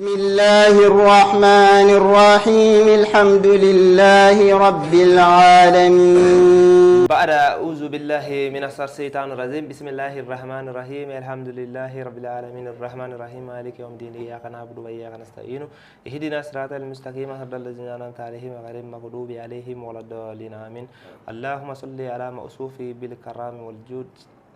بسم الله الرحمن الرحيم الحمد لله رب العالمين بعد أعوذ بالله من الشيطان الرجيم بسم الله الرحمن الرحيم الحمد لله رب العالمين الرحمن الرحيم مالك يوم الدين إياك نعبد وإياك نستعين اهدنا الصراط المستقيم صراط الذين أنعمت عليهم غير المغضوب عليهم ولا الضالين آمين اللهم صل على موصوف بالكرام والجود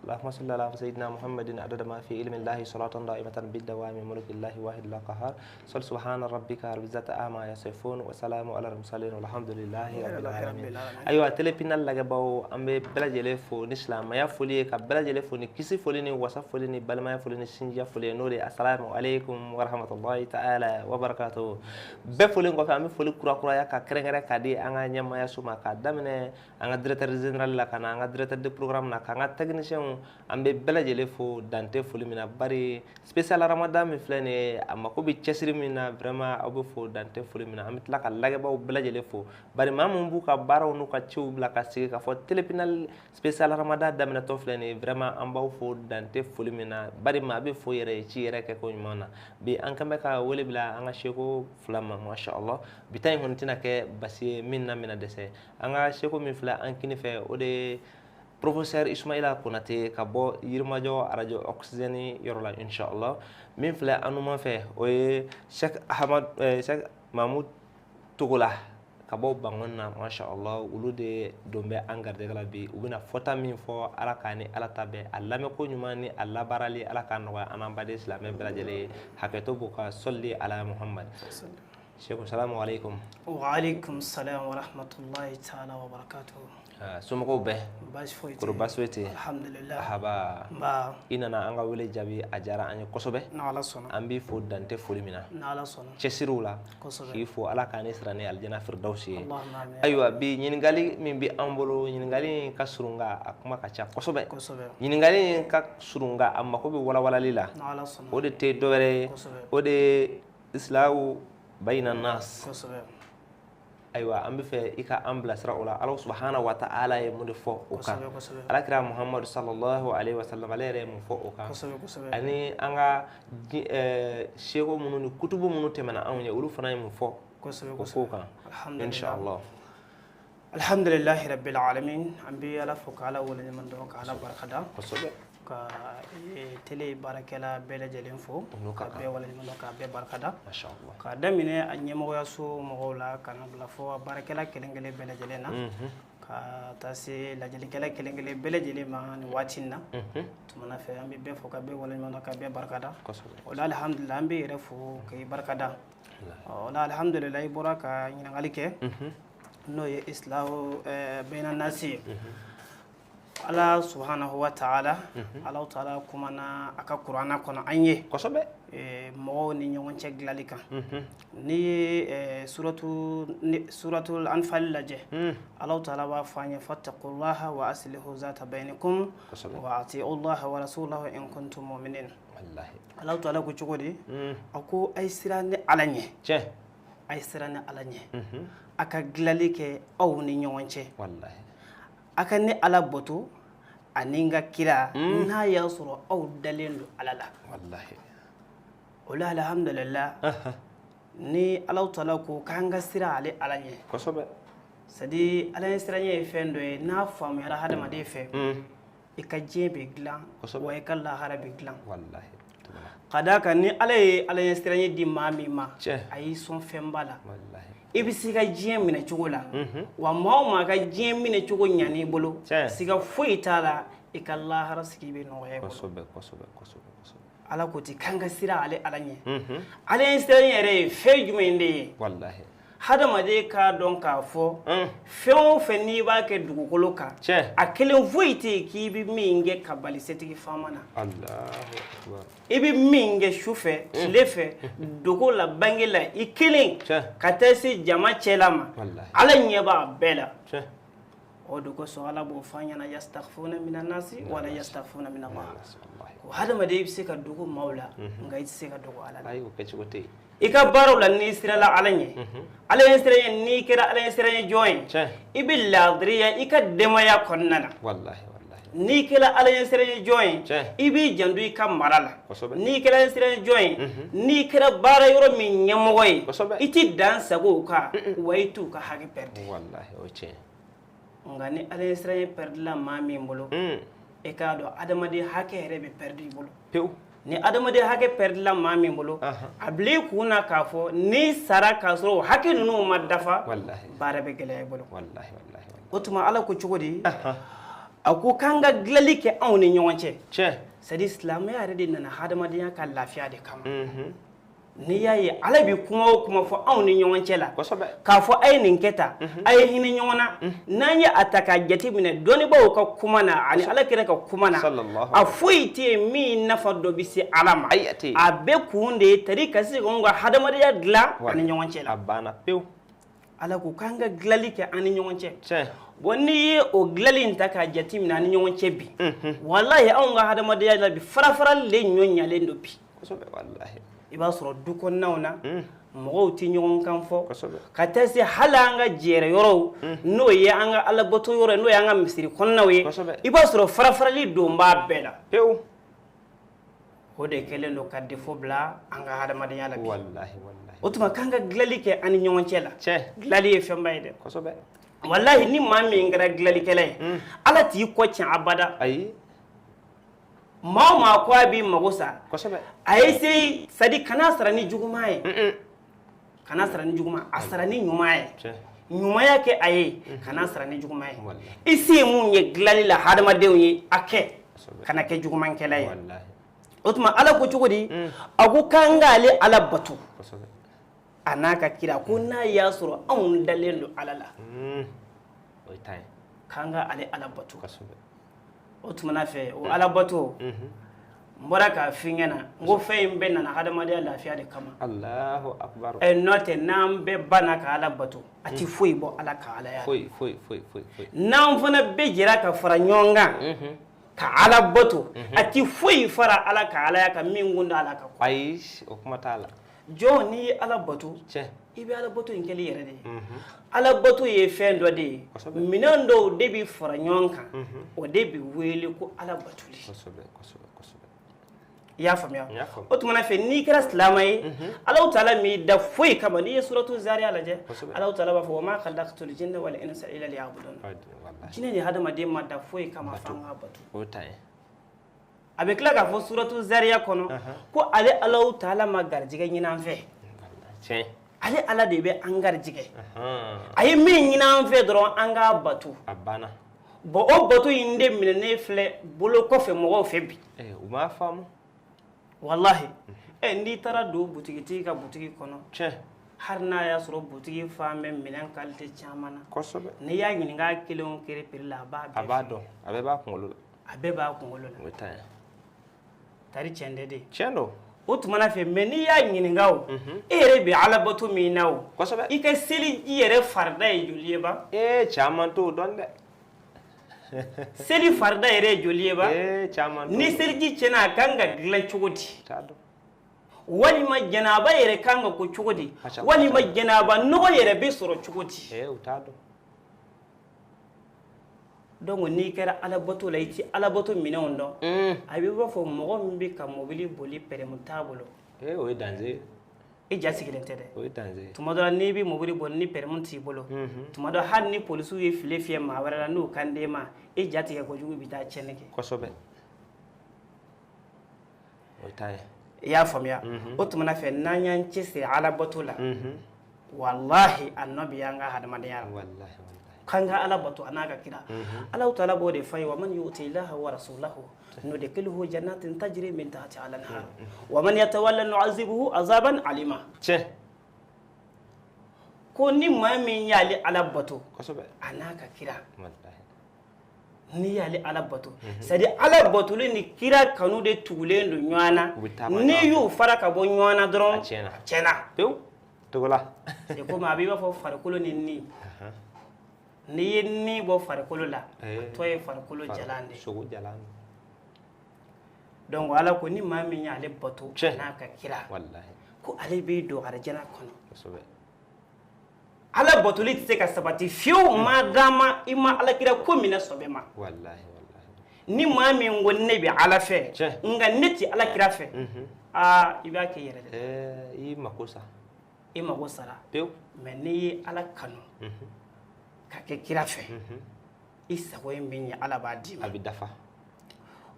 اللهم صل على سيدنا محمد عدد ما في علم الله صلاة دائمة بالدوام ملك الله واحد لا قهار صل سبحان ربك رب العزة عما يصفون وسلام على المرسلين والحمد لله رب العالمين. Ayiwa, Télé Pinal lajɛbaw, an bɛ bɛɛ lajɛlen fo ni silamɛya foli ye, ka bɛɛ lajɛlen fo ni kisi foli ni wasa foli ni balimaya foli ni sinjiya foli ye, n'o de ye asalamu aleykum warahmatulahi ta'ala wa barakatuhu. Bɛɛ folen kɔfɛ, an bɛ foli kurakuraya ka kɛrɛnkɛrɛn ka di an ka ɲɛmayaso ma, k'a daminɛ an ka directeur général la, ka na an ka directeur de programme na, k'an ka technicien. An bɛ bɛɛ lajɛlen fo dante foli min na, bari spécial Ramadan min filɛ nin ye, a mako bɛ cɛsiri min na, vraiment aw bɛ fo dante foli min na. An bɛ tila ka lajɛbaw bɛɛ lajɛlen fo, bari maa min b'u ka baaraw n'u ka ciw bila ka sigi k'a fɔ Télé Pinal spécial Ramadan daminɛtɔ filɛ nin ye, vraiment an b'aw fo dante foli min na, bari maa bɛ fo yɛrɛ ye ci yɛrɛ kɛ ko ɲuman na. Bi an kan bɛ ka wele bila an ka seko fila ma, masha Allah. Bi ta in kɔni tɛna kɛ basi ye min na bɛna dɛsɛ. An ka seko min filɛ an kini fɛ, o de ye professeur Ismaila Konate ka bɔ Yirimajɔ arajo Oxygène yɔrɔ la, inshallah. Min filɛ an numan fɛ, o ye Cheikh Ahmad Cheikh Mahmoud Togola ka bɔ Bangɔni na, masha Allah. Olu de don bɛ an garijɛgɛ la bi. U bɛna fɔta min fɔ, Ala k'a ni Ala ta bɛn a lamɛnko ɲuman ni a labaarali, Ala k'a nɔgɔya an n'an baden silamɛ bɛɛ lajɛlen ye. Hakɛto b'u ka sɔli ala Muhammad. Cheikh, salamu aleykum. Waaleykum salam wa rahmatullahi ta'ala wa barakatuhu. Somɔgɔw bɛɛ? Baasi foyi tɛ. Kɔrɔ baasi foyi tɛ? Alhamdulillah. Ahaba. Nba. I nana an ka wele jaabi, a diyara an ye kosɛbɛ. N'Ala sɔnna. An b'i fo dante foli min na. N'Ala sɔnna. Cɛsiriw la. Kosɛbɛ. K'i fo, Ala k'an ne sara ni alijana firidawusi ye. Allahumma amin. Ayiwa, bi ɲininkali min bɛ an bolo, ɲininkali in ka surun nka a kuma ka ca kosɛbɛ. Kosɛbɛ. Ɲininkali in ka surun nka a mako bɛ walawalali la. N'Ala sɔnna. O de tɛ dɔwɛrɛ ye, o de ye islawu bayina nas. Ayiwa, an bɛ fɛ i ka an bilasira o la. Ala subahana wa ta'ala ye mun de fɔ o kan? Kosɛbɛ kosɛbɛ. Alakira Muhamadu sallallahu alaihi wa sallam, ale yɛrɛ ye mun fɔ o kan? Kosɛbɛ kosɛbɛ. Ani an ka seko minnu ni kutubu minnu tɛmɛna anw ye, olu fana ye mun fɔ o kow kan? Alhamdulillah. Inshallah. Alhamdulillahi rabbil alamin. An bɛ Ala fo ka Ala waleɲuman dɔn ka Ala barikada. Ka télé baarakɛla bɛɛ lajɛlen fo. N'u ka ka kan. Bɛɛ waleɲuman dɔn ka bɛɛ barikada. Masha Allah. Ka daminɛ a ɲɛmɔgɔyaso mɔgɔw la ka na bila fo a baarakɛla kelen kelen bɛɛ lajɛlen na, ka taa se lajɛlikɛla kelen kelen bɛɛ lajɛlen ma nin waati in na. Tumana fɛ, an bɛ bɛɛ fo ka bɛɛ waleɲuman dɔn ka bɛɛ barikada. O la, alhamdulillah, an bɛ yɛrɛ fo k'i barikada. O la, alhamdulillah, i bɔra ka ɲininkali kɛ, n'o ye islahu bayna nasi ye. Ala subhanahu wa ta'ala, Ala ta'ala kumana a ka kuranna kɔnɔ an ye mɔgɔw ni ɲɔgɔn cɛ dilanli kan. N'i ye suratu suratul Anfal lajɛ, Ala ta'ala b'a fɔ an ye: fattaqullaha wa aslihu zata bainikum wa ati'u Allaha wa rasulahu in kuntum mu'minin. Ala ta'ala ko cogo di? A ko a ye siran ni Ala ɲɛ. A ye siran ni Ala ɲɛ, a ka dilanli kɛ aw ni ɲɔgɔn cɛ. A ka ni Ala bato ani n ka kira, n'a y'a sɔrɔ aw dalen don Ala la. O la, alhamdulillah, ni Ala ta'ala ko k'an ka siran ale Ala ɲɛ, c'est à dire Ala ɲɛ siranɲɛ ye fɛn dɔ ye, n'a faamuyara hadamaden fɛ, i ka diɲɛ bɛ dilan, wa i ka lahara bɛ dilan. Ka d'a kan, ni Ala ye Ala ɲɛ siranɲɛ di maa min ma, a y'i sɔn fɛnba la. I bɛ se ka diɲɛ minɛ cogo la, wa maa o maa ka diɲɛ minɛ cogo ɲan'i bolo, siga foyi t'a la, i ka lahara sigi bɛ nɔgɔya i bolo. kosɛbɛ kosɛbɛ kosɛbɛ kosɛbɛ Ala ko ten k'an ka siran ale Ala ɲɛ. Ala ɲɛ siranɲɛ yɛrɛ ye fɛn jumɛn de ye? Hadamaden k'a dɔn k'a fɔ fɛn o fɛn n'i b'a kɛ dugukolo kan, a kelen foyi tɛ yen k'i bɛ min kɛ ka bali setigi faama na. Allahu akbar. I bɛ min kɛ su fɛ, tile fɛ, dogo la, bange la, i kelen, ka taa se jama cɛla ma, Ala ɲɛ b'a bɛɛ la. O de kosɔn Ala b'o fɔ an ɲɛna: yastaghfuna mina nasi wala yastaghfuna min Allah. Ko hadamaden, i bɛ se ka dogo maaw la, nka i tɛ se ka dogo Ala la. Ayi, o kɛcogo tɛ yen. I ka baaraw la, n'i sirala Ala ɲɛ, Ala ɲɛ siranɲɛ, n'i kɛra Ala ɲɛ siranɲɛ jɔn ye, i bɛ laadiriya i ka denbaya kɔnɔna na. Wallahi wallahi. N'i kɛra ala ɲɛsiranɲɛ jɔn ye, i b'i janto i ka mara la. N'i kɛra ɲɛsiranɲɛ jɔn ye, n'i kɛra baara yɔrɔ min ɲɛmɔgɔ ye, i t'i dan sago u kan, wa i t'u ka hakɛ pɛridi. Nka ni ala ɲɛsiranɲɛ pɛridila maa min bolo, e k'a dɔn adamaden hakɛ yɛrɛ bɛ pɛridi i bolo pewu. Ni adamaden hakɛ pɛridila maa min bolo, a bila i kun na k'a fɔ n'i sara k'a sɔrɔ o hakɛ ninnu ma dafa, baara bɛ gɛlɛya i bolo. O tuma ala ko cogo di? A ko k'an ka dilanli kɛ anw ni ɲɔgɔn cɛ. C'est à dire silamɛya yɛrɛ de nana hadamadenya ka lafiya de kama. N'i y'a ye ala bɛ kuma o kuma fɔ anw ni ɲɔgɔn cɛ la, k'a fɔ a ye nin kɛ tan, a ye hinɛ ɲɔgɔn na, n'an ye a ta k'a jate minɛ dɔnnibaaw ka kuma na ani ala kira ka kuma na, a foyi tɛ yen min nafa dɔ bɛ se ala ma. A bɛɛ kun de ye tari ka se k'anw ka hadamadenya dilan ani ɲɔgɔn cɛ la. A banna pewu. Ala ko k'an ka dilanli kɛ an ni ɲɔgɔn cɛ. Bon, n'i ye o dilanli in ta k'a jate minɛ an ni ɲɔgɔn cɛ bi, walahi anw ka hadamadenya la bi, farafarali de ɲɔ ɲalen don bi. I b'a sɔrɔ du kɔnɔnaw na, mɔgɔw tɛ ɲɔgɔn kan fɔ, ka taa se hali an ka jɛrɛ yɔrɔw, n'o ye an ka alabato yɔrɔ ye, n'o ye an ka misiri kɔnɔnaw ye, i b'a sɔrɔ farafarali don b'a bɛɛ la pewu. O de kɛlen don ka défaut bila an ka hadamadenya la bi. O tuma k'an ka dilanli kɛ an ni ɲɔgɔn cɛ la. Dilanli ye fɛnba ye dɛ. Walahi ni maa min kɛra dilanlikɛla ye, ala t'i kɔ tiɲɛ abada. Ayi. Maa o maa ko a b'i mago sa, a ye se, c'est à dire kana sara ni juguman ye, kana sara ni juguman, a sara ni ɲuman ye. Ɲumanya kɛ a ye, kana sara ni juguman ye. I se ye mun ye dilanli la hadamadenw ye, a kɛ, kana kɛ jugumankɛla ye. O tuma ala ko cogo di? A ko k'an k'ale ala bato a n'a ka kira, ko n'a y'a sɔrɔ anw dalen don ala la, k'an ka ale ala bato. O tuma fɛ o ala bato, n bɔra k'a f'i ɲɛna, n ko fɛn in bɛɛ nana hadamadenya lafiya de kama. Allahu akbar. N'o tɛ, n'an bɛɛ banna ka ala bato, a ti foyi bɔ ala ka alaya. Foyi foyi foyi foyi. N'an fana bɛɛ jɛra ka fara ɲɔgɔn kan ka ala bato, a ti foyi fara ala ka alaya kan min kun da ala ka ko. Ayi, o kuma t'a la. Jɔn, n'i ye ala bato, i bɛ ala bato in kɛli yɛrɛ de ye. Ala bato ye fɛn dɔ de ye, minɛn dɔw de bɛ fara ɲɔgɔn kan, o de bɛ wele ko ala batoli. I y'a faamuya? O tuma fɛ n'i kɛra silamɛ ye, Alahu taala m'i da foyi kama. N'i ye suratu zariya lajɛ, Alahu taala b'a fɔ wa ma khalaqtul jinna wal insa illa liya'budun. Jinɛ ni hadamaden ma da foyi kama f'an k'a bato. A bɛ tila k'a fɔ suratu zariya kɔnɔ ko ale Alahu taala ma garijɛgɛ ɲini an fɛ. Ale ala de bɛ an garijɛgɛ. A ye min ɲini an fɛ dɔrɔn, an k'a bato. A banna. Bon, o bato in de minɛnen filɛ bolo kɔfɛ mɔgɔw fɛ bi. U m'a faamu. Walahi, n'i taara don butigitigi ka butigi kɔnɔ, hali n'a y'a sɔrɔ butigi fan bɛ minɛn qualité caman na, n'i y'a ɲininka kelen o kelen prix la, a b'a bɛɛ. A b'a dɔn, a bɛɛ b'a kunkolo la. A bɛɛ b'a kunkolo la. O ye tan ye. Tari tiɲɛ tɛ de? Tiɲɛ don. O tuma na fɛ, mais n'i y'a ɲininka o, e yɛrɛ bɛ alabato min na o, i ka seliji yɛrɛ farida ye joli ye ba? Ee, caman t'o dɔn dɛ. Seli farida yɛrɛ ye joli ye ba? Ee, caman. Ni seliji tiɲɛna, a kan ka dilan cogo di? Walima janaba yɛrɛ kan ka ko cogo di? Walima janaba nɔgɔ yɛrɛ bɛ sɔrɔ cogo di? Ee, u t'a dɔn. Donc n'i kɛra alabato la, i ti alabato minɛnw dɔn, a b'i b'a fɔ mɔgɔ min bɛ ka mobili boli, permis t'a bolo. Ee, o ye danger ye. I ja sigilen tɛ dɛ. O ye danger ye. Tuma dɔ la, n'i bɛ mobili boli ni permis t'i bolo, tuma dɔ hali ni polisiw ye file fiyɛ maa wɛrɛ la, n'o kan d'e ma, e ja tigɛ kojugu, bɛ taa tiɲɛni kɛ. Kosɛbɛ, o ye tan ye. I y'a faamuya? O tuma na fɛ, n'an y'an cɛsiri alabato la, walahi a nɔ bɛ y'an ka hadamadenya la. Walahi. K'an ka ala bato a n'a ka kira, Alahu taala b'o de fɔ an ye: wa man yuti illaha wa rasulahu nudkhiluhu jannatin tajri min tahtiha al-anhar wa man yatawalla nu'azibuhu azaban alima. Ko ni maa min y'ale ala bato a n'a ka kira, n'i y'ale ala bato, c'est à dire ala batoli ni kira kanu de tugulen don ɲɔgɔn na. N'i y'u fara ka bɔ ɲɔgɔn na dɔrɔn, a tiɲɛna. A tiɲɛna. Pewu, Togola. C'est comme a b'i b'a fɔ farikolo ni ni, n'i ye ni bɔ farikolo la, a tɔ ye farikolo jalan de ye. Sogo jalan. Donc ala ko ni maa min y'ale bato n'a ka kira, ko ale b'i don arijana kɔnɔ. Ala batoli tɛ se ka sabati fiyewu maa dama i ma alakira ko minɛ sɔbɛ ma. Ni maa min ko ne bɛ Ala fɛ, nka ne tɛ Ala kira fɛ, aa i b'a k'i yɛrɛ de. I mako sa. I mako sara. Pewu. Mais n'i ye Ala kanu ka kɛ kira fɛ, i sago ye min ye Ala b'a d'i ma. A bɛ dafa.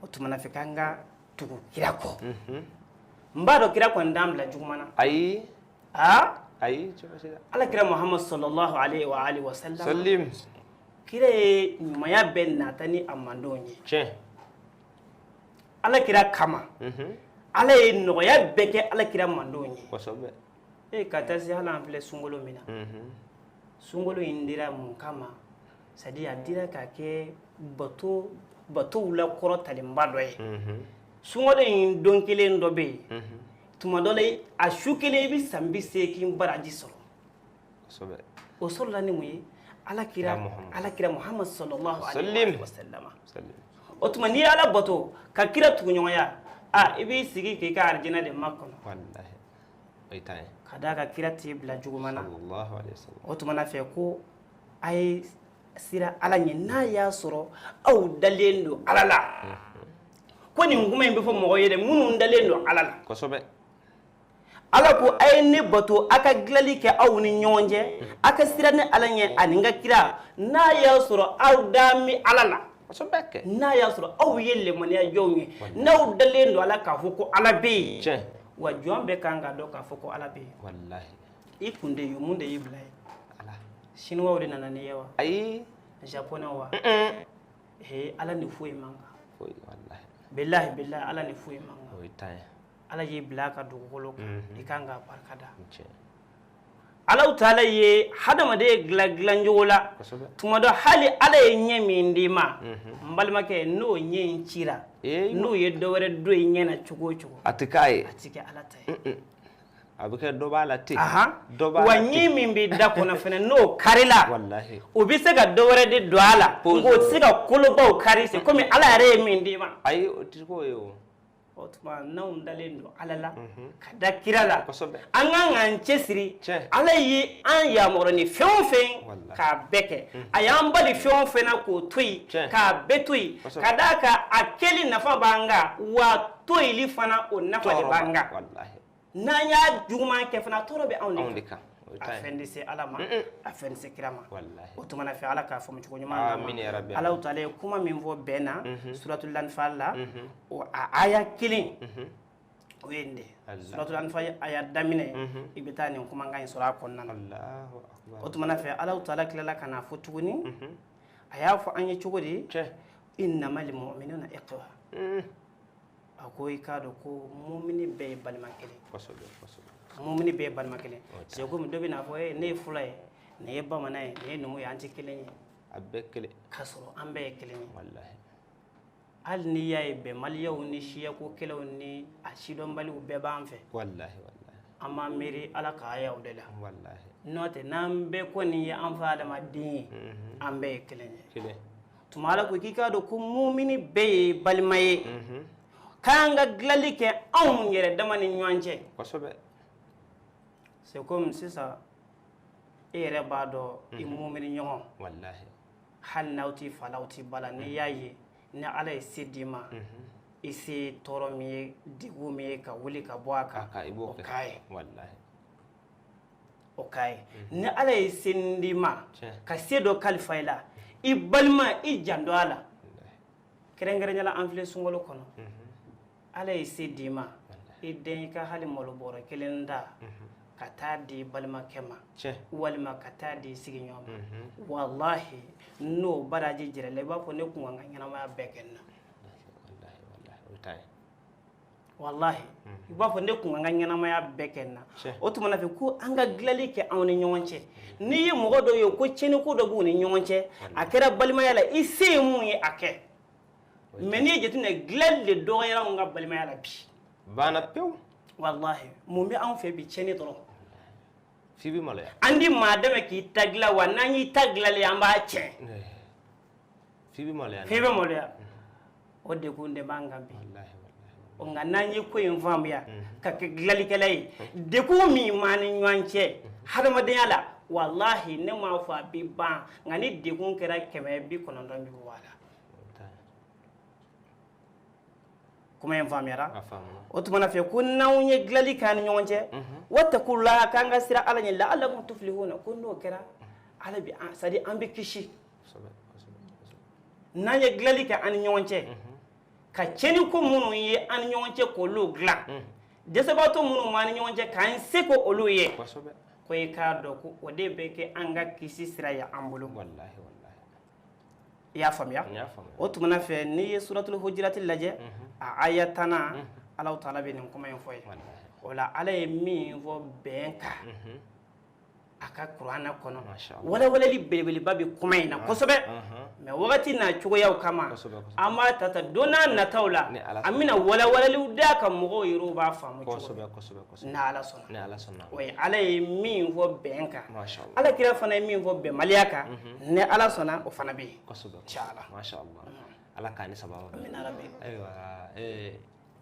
O tuma na fɛ k'an ka tugu kira kɔ. N b'a dɔn kira kɔni t'an bila juguman na. Ayi. Aa. Ayi, cogo si la. Ala kira Muhammad sallallahu alaihi wa alihi wa sallam. Salim. Kira ye ɲumanya bɛɛ nata ni a mandenw ye. Tiɲɛ. Ala kira kama. Ala ye nɔgɔya bɛɛ kɛ Ala kira mandenw ye. Kosɛbɛ. E ka taa se hali an filɛ sunkalo min na. Sunkalo in dira mun kama? C'est à dire a dira ka kɛ batow la kɔrɔtalenba dɔ ye. Sunkalo in don kelen dɔ bɛ yen. Tuma dɔ la a su kelen i bɛ san 80 baraji sɔrɔ. Kosɛbɛ. O sɔrɔla ni mun ye? Ala kira Muhammad sallallahu alaihi wa sallam. O tuma n'i ye Ala bato ka kira tuguɲɔgɔnya, a i b'i sigi k'i ka arijinɛ de makɔnɔ. Walahi. O ye tan ye. Ka d'a kan kira t'i bila juguman na. Sallallahu alaihi wa sallam. O tuma na fɛ ko a ye sira Ala ɲɛ n'a y'a sɔrɔ aw dalen don Ala la. Ko nin kuma in bɛ fɔ mɔgɔ ye dɛ minnu dalen don Ala la. Kosɛbɛ. Ala ko a ye ne bato a ka dilanli kɛ aw ni ɲɔgɔn cɛ, a ka sira ne Ala ɲɛ ani n ka kira n'a y'a sɔrɔ aw dalen bɛ Ala la. Kosɛbɛ kɛ. N'a y'a sɔrɔ aw ye lemaniya jɔnw ye, n'aw dalen don Ala k'a fɔ ko Ala bɛ yen. Tiɲɛ. Wa jɔn bɛɛ kan k'a dɔn k'a fɔ ko Ala bɛ yen. Walahi. I kun de ye mun de y'i bila yen? Ala. Chinois de nana n'i ye wa? Ayi. Japonais wa? He Ala ni foyi man kan. Foyi walahi. Bilahi bilahi Ala ni foyi man kan. O ye tan ye. Ala y'i bila a ka dugukolo kan, i kan k'a barika da. Tiɲɛ. Alahu taala ye hadamaden dilan dilancogo la. Tuma dɔ hali Ala ye ɲɛ min d'i ma, n balimakɛ n'o ɲɛ in cira, n'o ye dɔ wɛrɛ don i ɲɛ na cogo o cogo, a tɛ k'a ye. A tɛ kɛ Ala ta ye. A bɛ kɛ dɔ b'a la ten. Dɔ b'a la ten. Wa ɲɛ min b'i da kɔnɔ fɛnɛ n'o karila, walahi, o bɛ se ka dɔ wɛrɛ de don a la, nka o tɛ se ka kolobaw kari c'est komi Ala yɛrɛ ye min d'i ma. Ayi, o tɛ k'o ye o. O tuma n'anw dalen don Ala la, ka da kira la, kosɛbɛ, an kan k'an cɛsiri. Ala ye an yamaruya ni fɛn o fɛn k'a bɛɛ kɛ, a y'an bali fɛn o fɛn na k'o to yen, k'a bɛɛ to yen, ka d'a kan a kɛli nafa b'an kan, wa toyili fana o nafa de b'an kan. N'an y'a juguman kɛ fana tɔɔrɔ bɛ anw de kan. A fɛn tɛ se Ala ma, a fɛn tɛ se kira ma. O tuma na fɛ Ala k'a faamu cogo ɲuman d'an ma. Alahu taala ye kuma min fɔ bɛn na suratul Anfal la, o a aya kelen o ye nin de ye. Suratul Anfal aya daminɛ, i bɛ taa nin kumakan in sɔrɔ a kɔnɔna na. O tuma na fɛ Alahu taala tilala ka n'a fɔ tuguni, a y'a fɔ an ye cogo di? Innamal mu'minuna ikhwa. A ko i k'a dɔn ko mumini bɛɛ ye balima kelen. Kosɛbɛ kosɛbɛ. Mumini bɛɛ ye balima kelen. C'est comme dɔ bɛ n'a fɔ ne ye fula ye, nin ye bamanan ye, nin ye numu ye, an tɛ kelen ye. A bɛɛ kelen. K'a sɔrɔ an bɛɛ ye kelen ye. Walahi. Hali n'i y'a ye bɛnbaliyaw ni siyako kɛlɛw ni a sidɔnbaliw bɛɛ b'an fɛ. Walahi walahi. An b'an miiri Ala ka hayaw de la. Walahi. N'o tɛ n'an bɛɛ kɔni ye an fa adamaden ye, an bɛɛ ye kelen ye. Kelen. Tuma Ala ko k'i k'a dɔn ko mumini bɛɛ ye balima ye. K'an ka dilanli kɛ anw yɛrɛ dama ni ɲɔgɔn cɛ. Kosɛbɛ. C'est comme sisan e yɛrɛ b'a dɔn i mumini ɲɔgɔn. Walahi. Hali n'aw t'i fa la aw t'i ba la, n'i y'a ye ni Ala ye se d'i ma, i se ye tɔɔrɔ min ye, degun min ye ka wuli ka bɔ a kan, o k'a ye. Walahi. O k'a ye. Ni Ala ye se d'i ma, ka se dɔ kalifa i la, i balima i janto a la. Kɛrɛnkɛrɛnnenya la an filɛ sunkalo kɔnɔ. Ala ye se d'i ma, i den i ka hali malo bɔrɔ kelen da ka taa di balimakɛ ma, walima ka taa di sigiɲɔgɔn ma. Walahi n'o baraji jira la, i b'a fɔ ne kun kan ka ɲɛnamaya bɛɛ kɛ nin na. Walahi i b'a fɔ ne kun kan ka ɲɛnamaya bɛɛ kɛ nin na. O tuma na fɛ ko an ka dilanli kɛ anw ni ɲɔgɔn cɛ. N'i ye mɔgɔ dɔ ye ko tiɲɛniko dɔ b'u ni ɲɔgɔn cɛ, a kɛra balimaya la, i se ye mun ye a kɛ. Mais n'i ye jateminɛ dilanli de dɔgɔyara anw ka balimaya la bi. Banna pewu. Walahi mun bɛ anw fɛ bi tiɲɛni dɔrɔn. F'i bɛ maloya. An di maa dɛmɛ k'i ta dilan wa n'an y'i ta dilanlen an b'a tiɲɛ. F'i bɛ maloya. F'i bɛ maloya. O degun de b'an kan bi. Nka n'an ye ko in faamuya ka kɛ dilanlikɛla ye, degun min b'an ni ɲɔgɔn cɛ hadamadenya la, walahi ne m'a fɔ a bɛ ban, nka ni degun kɛra 190 bɛ bɔ a la. Kuma in faamuyara. O tuma na fɛ ko n'anw ye dilanli k'an ni ɲɔgɔn cɛ, wattaqullaha, k'an ka siran Ala ɲɛ, la'allakum tuflihuna, ko n'o kɛra Ala bɛ an, c'est à dire an bɛ kisi. N'an ye dilanli kɛ an ni ɲɔgɔn cɛ, ka tiɲɛni ko minnu ye an ni ɲɔgɔn cɛ k'olu dilan, dɛsɛbaatɔ minnu b'an ni ɲɔgɔn cɛ k'an se ko olu ye, ko i k'a dɔn ko o de bɛ kɛ an ka kisi sira ye an bolo. I y'a faamuya? O tuma na fɛ n'i ye suratul hujurati lajɛ, a aya 10nan, Alahu taala bɛ nin kuma in fɔ ye. O la Ala ye min fɔ bɛn kan a ka kuranɛ kɔnɔ, walawalali belebeleba bɛ kuma in na kosɛbɛ, mais wagati n'a cogoyaw kama an b'a ta ta don n'a nataw la, an bɛna walawalaliw d'a kan mɔgɔw yɛrɛw b'a faamu cogo min n'Ala sɔnna. O ye Ala ye min fɔ bɛn kan, Ala kira fana ye min fɔ bɛnbaliya kan, ni Ala sɔnna o fana bɛ yen. Inshallah. Masha Allah. Ala k'an ni sababa bɛn. Amina rabi. Ayiwa,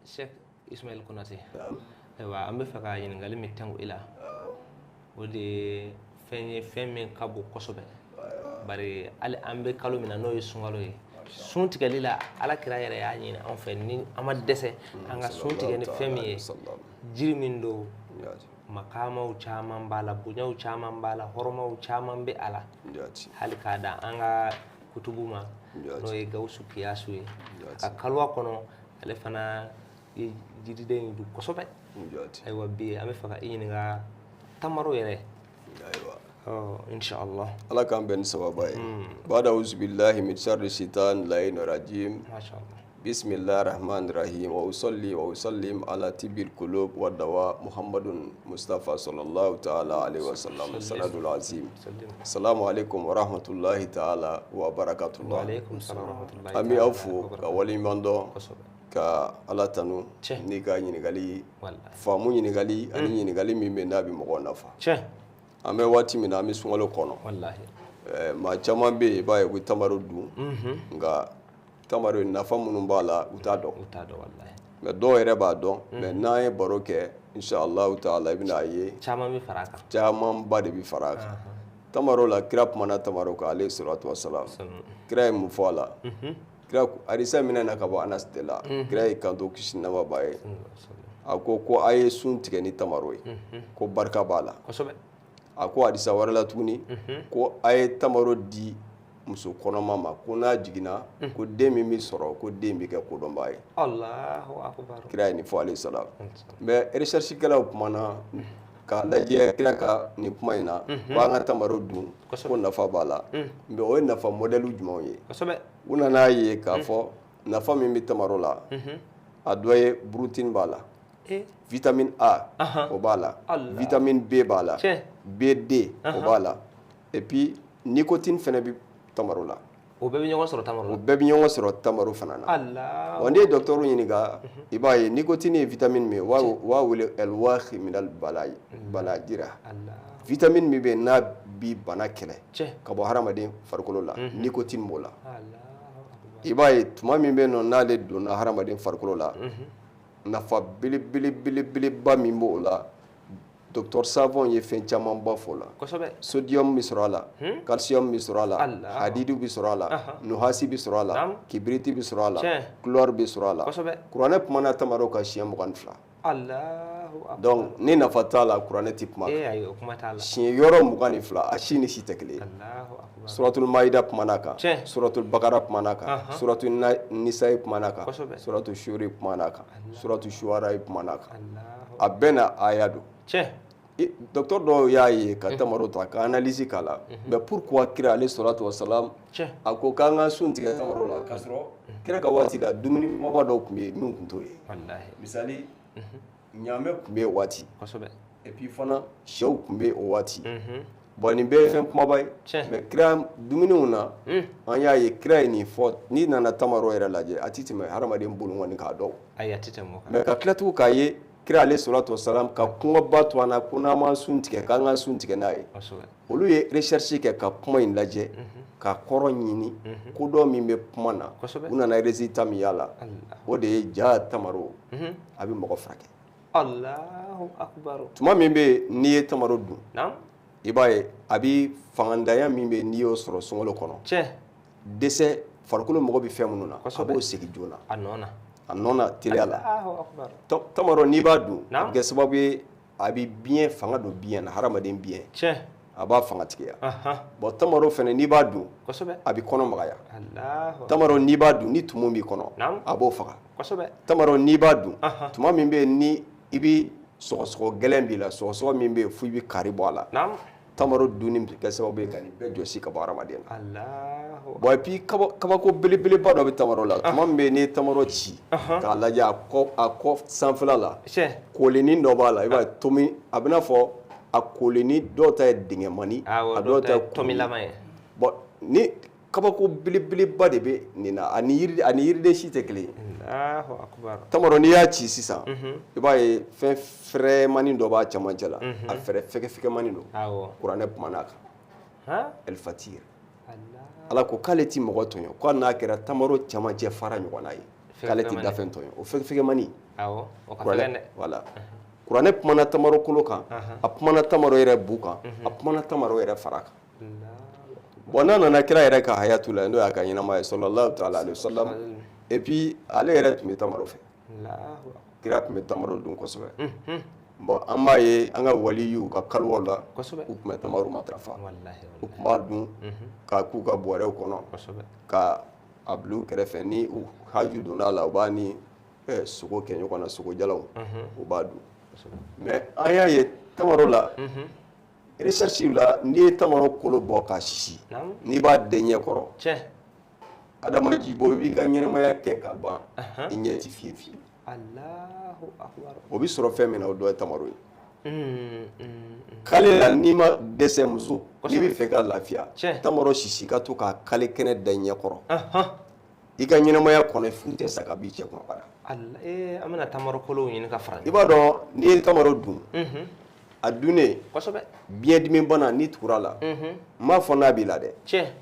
Cheikh Ismaël Konate, ayiwa, an bɛ fɛ ka ɲininkali min tɛnku i la, o de ye fɛn ye, fɛn min ka bon kosɛbɛ, bari hali an bɛ kalo min na n'o ye sunkalo ye, sun tigɛli la Ala kira yɛrɛ y'a ɲini anw fɛ ni an ma dɛsɛ an ka sun tigɛ ni fɛn min ye, jiri min don, makamaw caman b'a la, bonyaw caman b'a la, hɔrɔmaw caman bɛ a la, hali k'a dan an ka kutubu ma n'o ye Gawusu Kiyasu ye, a ka kaluwa kɔnɔ ale fana ye jiriden in dun kosɛbɛ. Ayiwa, bi an bɛ fɛ ka i ɲininka tamaro yɛrɛ. Ayiwa. Inshallah. Ala k'an bɛn ni sababa ye. Bada auzubillahi min sharri shaitan layin rajim. Mashallah. Bismillahir rahmanir rahim wa usalli wa usallim ala tibil qulub wa dawa Muhammadun Mustafa sallallahu ta'ala alaihi wa sallam sanadul azim. Assalamu alaikum wa rahmatullahi ta'ala wa barakatuh. Wa alaikum salam wa rahmatullahi. An bɛ aw fo ka waleɲuman dɔn, ka Ala tanu n'i ka ɲininkali faamu, ɲininkali ani ɲininkali min bɛ n'a bɛ mɔgɔ nafa. An bɛ waati min na, an bɛ sunkalo kɔnɔ. Maa caman bɛ yen, i b'a ye u bɛ tamaro dun, nka tamaro nafa minnu b'a la u t'a dɔn. Mais dɔw yɛrɛ b'a dɔn, mais n'an ye baro kɛ inshallah taala, i bɛna ye caman bɛ fara a kan, camanba de bɛ fara a kan. Tamaro la, kira kumana tamaro kan alayhi salatu wasalam. Kira ye mun fɔ a la? Kira hadisa minɛ na ka bɔ Anas de la, kira y'i kanto kisi nɛɛma b'a ye, a ko ko a ye sun tigɛ ni tamaro ye, ko barika b'a la. A ko hadisa wɛrɛ la tuguni ko a ye tamaro di muso kɔnɔma ma, ko n'a jiginna ko den min bɛ sɔrɔ, ko den bɛ kɛ kodɔnbaa ye. Allahu akbar. Kira ye nin fɔ alayhi salam. Mais recherche kɛlaw kumana k'a lajɛ kira ka nin kuma in na, ko an ka tamaro dun, ko nafa b'a la. Mais o ye nafa modèle jumɛnw ye? U nana ye k'a fɔ nafa min bɛ tamaro la, a dɔ ye broutin b'a la, vitamine A o b'a la, vitamine B b'a la, BD o b'a la, et puis nicotine fana bɛ tamaro la. O bɛɛ bɛ ɲɔgɔn sɔrɔ tamaro la. O bɛɛ bɛ ɲɔgɔn sɔrɔ tamaro fana na. Wa n'i ye docteur ɲininka, i b'a ye nicotine ye vitamine min ye, u b'a wele elwahi minal balajira. Vitamine min bɛ yen n'a bi bana kɛlɛ ka bɔ hadamaden farikolo la, nicotine b'o la. I b'a ye tuma min bɛ yen nɔ n'ale donna hadamaden farikolo la, nafa belebelebeleba min b'o la, docteur Savon ye fɛn camanba fɔ la. Sodium bɛ sɔrɔ a la, calcium bɛ sɔrɔ a la, hadidu bɛ sɔrɔ a la, nuhasi bɛ sɔrɔ a la, kibiriti bɛ sɔrɔ a la, chlore bɛ sɔrɔ a la. Kuranɛ kumana tamaro kan siɲɛ 22. Donc ni nafa t'a la, kuranɛ tɛ kuma. Siɲɛ yɔrɔ 22, a si ni si tɛ kelen ye. Suratul Maida kumana kan, Suratul Bakara kumana kan, Suratul Nisa'i kumana kan, Suratul Shuri kumana kan, Suratul Shuara kumana kan. A bɛɛ n'a aya don. Docteur dɔw y'a ye ka tamaro ta ka analyse k'a la, mais pourquoi kira alayhi salatu wasalam a ko k'an ka sun tigɛ tamaro la, k'a sɔrɔ kira ka waati la dumuni kumaba dɔw tun bɛ yen min tun t'o ye. Misali, ɲaamɛ tun bɛ yen waati, et puis fana sɛw tun bɛ yen o waati. Bon, nin bɛɛ ye fɛn kumaba ye, mais kira dumuniw na an y'a ye kira ye nin fɔ. N'i nana tamaro yɛrɛ lajɛ, a ti tɛmɛ hadamaden bolonkɔni k'a dɔn. Mais ka tila tugun k'a ye kira alayhi salatu wasalam ka kɔngɔba to an na ko n'an ma sun tigɛ, k'an ka sun tigɛ n'a ye. Olu ye recherche kɛ ka kuma in lajɛ, ka kɔrɔ ɲini, kodɔn min bɛ kuma na, u nana résultat min y'a la, o de ye ja tamaro a bɛ mɔgɔ furakɛ. Allahu akbar. Tuma min bɛ yen n'i ye tamaro dun, i b'a ye a bɛ fangandanya min bɛ yen n'i y'o sɔrɔ sunkalo kɔnɔ, dɛsɛ farikolo mago bɛ fɛn minnu na, a b'o segin joona. A nɔ na. A nɔ na teliya la. Allahu akbar. Tamaro n'i b'a dun, a Naam. bɛ kɛ sababu ye a bɛ biɲɛ fanga don biɲɛ na, hadamaden biɲɛ. A b'a fanga tigiya. Bon, tamaro fana n'i b'a dun, a bɛ kɔnɔ magaya. Allahu. Tamaro n'i b'a dun, ni tumu b'i kɔnɔ, Naam. a b'o faga. Kosɛbɛ. Tamaro n'i b'a dun, Ahan. tuma min bɛ yen ni i bɛ sɔgɔsɔgɔ gɛlɛn b'i la, sɔgɔsɔgɔ min bɛ yen fo i bɛ kari bɔ a la. Naam. Tamaro dunni bɛ kɛ sababu ye ka nin bɛɛ jɔsi ka bɔ hadamaden na. Allahu. Bon, et puis kabako belebeleba dɔ bɛ tamaro la. Tuma min bɛ yen n'i ye tamaro ci k'a lajɛ a kɔ sanfɛla la, kolenin dɔ b'a la, i b'a ye tomi, a bɛ n'a fɔ a kolenin dɔw ta ye dingɛmani, Awɔ, a dɔw dɔw ta ta ye ye tomilama ye. Bon, ni kabako belebeleba de bɛ nin na, ani yiriden si tɛ kelen ye. Allahu akbar. Tamaro n'i y'a ci sisan, i b'a ye fɛn fɛrɛmani dɔ b'a cɛmancɛ la, a fɛrɛ fɛgɛfɛgɛmani don. Kuranɛ kumana a kan. Han? El Fatir. Allah. Ala ko k'ale ti mɔgɔ tɔɲɔ, ko hali n'a kɛra tamaro cɛmancɛ fara ɲɔgɔnna ye, k'ale ti Fɛgɛfɛgɛmani. dafɛn tɔɲɔ, o fɛgɛfɛgɛmani. Awɔ, o ka fɛgɛn Kuranɛ dɛ. Voilà, kuranɛ kumana tamaro kolo kan, a kumana tamaro yɛrɛ bu kan, a kumana tamaro yɛrɛ fara kan. Allah. Bon, n'a nana kira yɛrɛ ka hayatu la, n'o y'a ka ɲɛnamaya ye, sallallahu ta'ala alayhi wa sallam, et puis ale yɛrɛ tun bɛ tamaro fɛ. Allahu. Kira tun bɛ tamaro dun kosɛbɛ. Bon, an b'a ye an ka waliyiw ka kaliwaw la, u tun bɛ tamaro matarafa. Wallahi. U tun b'a dun k'a k'u ka bɔrɛw kɔnɔ, ka a bila u kɛrɛfɛ. Ni u haju donna a la, u b'a ni sogo kɛ ɲɔgɔn na, sogojalaw, u b'a dun. Mais an y'a ye tamaro la, recherche la, n'i ye tamaro kolo bɔ k'a sisi, Naam. n'i b'a den ɲɛ kɔrɔ, adama jibo, i b'i ka ɲɛnamaya kɛ ka ban, i ɲɛ ti fiye fiye. Allahu akbar. O bɛ sɔrɔ fɛn min na, o dɔ ye tamaro ye. Kale la, n'i ma dɛsɛ, muso, n'i bɛ fɛ ka lafiya, tamaro sisi ka to k'a kale kɛnɛ da i ɲɛ kɔrɔ, i ka ɲɛnamaya kɔnɔ fu tɛ sa ka b'i cɛ kun abada. Allah, an bɛna tamaro kolow ɲini ka fara I b'a dɔn, n'i ye tamaro dun, a dunnen, biyɛndimi bana, n'i tugura la, n m'a fɔ n'a b'i la dɛ,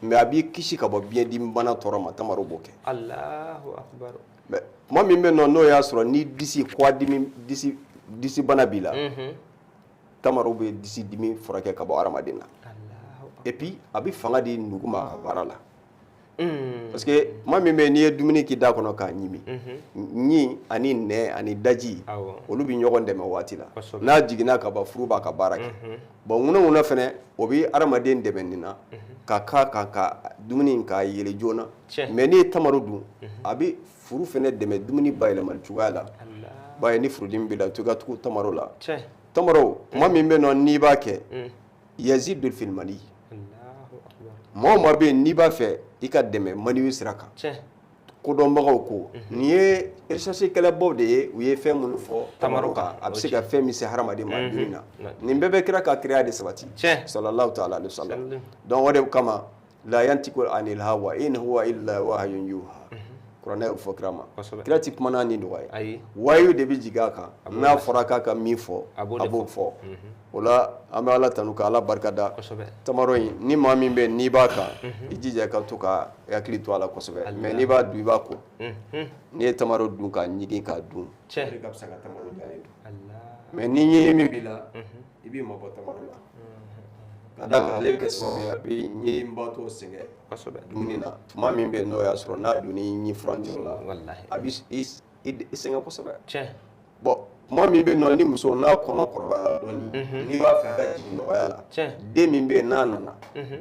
mais a b'i kisi ka bɔ biyɛndimi bana tɔɔrɔ ma. Tamaro b'o kɛ. Allahu akbar. Mais tuma min bɛ nɔ, n'o y'a sɔrɔ ni disi kɔdimi, disi bana b'i la, tamaro bɛ disi dimi furakɛ ka bɔ hadamaden na. Allahu. Et puis a bɛ fanga di nugu ma a ka baara la, parce que tuma min bɛ yen n'i ye dumuni k'i da kɔnɔ k'a ɲimi, ɲin ani nɛ ani daji, olu bɛ ɲɔgɔn dɛmɛ waati la. N'a jiginna ka ban, furu b'a ka baara kɛ. Bon, ŋunanŋunan fɛnɛ, o bɛ hadamaden dɛmɛ nin na ka k'a kan ka dumuni in k'a yɛlɛ joona. Mais n'i ye tamaro dun, a bɛ furu fɛnɛ dɛmɛ dumuni bayɛlɛmali cogoya la. Allah. Ba ye, ni furudimi b'i la, to i ka tugu tamaro la. Tamaro Tamaro, tuma min bɛ nɔ n'i b'a kɛ, yazidu fil mani. Allahu akbar. Maa o maa bɛ yen n'i b'a fɛ i ka dɛmɛ maniyu sira kan, kodɔnbagaw ko nin ye recherche kɛlɛbaw de ye, u ye fɛn minnu fɔ tamaro kan, a bɛ se ka fɛn min se hadamaden ma dumuni na, nin bɛɛ bɛ kira ka kiraya de sabati, sallallahu ta'ala alaihi wa sallam. Donc o de kama, la yantiku anil hawa in huwa illa wahyun yuha, kuranɛ y'o fɔ kira ma. Kira ti kuma n'a ni dɔgɔ ye. Ayi. Wayu de bɛ jigin a kan, n'a fɔra k'a ka min fɔ, A b'o de a b'o fɔ. fɔ. O la, an bɛ Ala tanu ka Ala barika da. Tamaro in, ni maa min bɛ yen n'i b'a kan, i jija i ka to ka hakili to a la kosɛbɛ. Mais n'i b'a dun, i b'a ko. N'i ye tamaro dun k'a ɲigin k'a dun, o de ka fisa ka tamaro jalen dun. Allah. Mais ni ɲimi min b'i la, i b'i mabɔ tamaro la, ka d'a kan ale bɛ kɛ sababu ye a bɛ ɲimibatɔ sɛgɛn dumuni na. Tuma min bɛ yen n'o y'a sɔrɔ n'a donn'i ɲin furancɛ la, a bɛ i sɛgɛn kosɛbɛ. Bon, tuma min bɛ yen nɔ ni muso n'a kɔnɔ kɔrɔbayara dɔɔni, n'i b'a fɛ a ka jigin nɔgɔya la, den min bɛ yen n'a nana,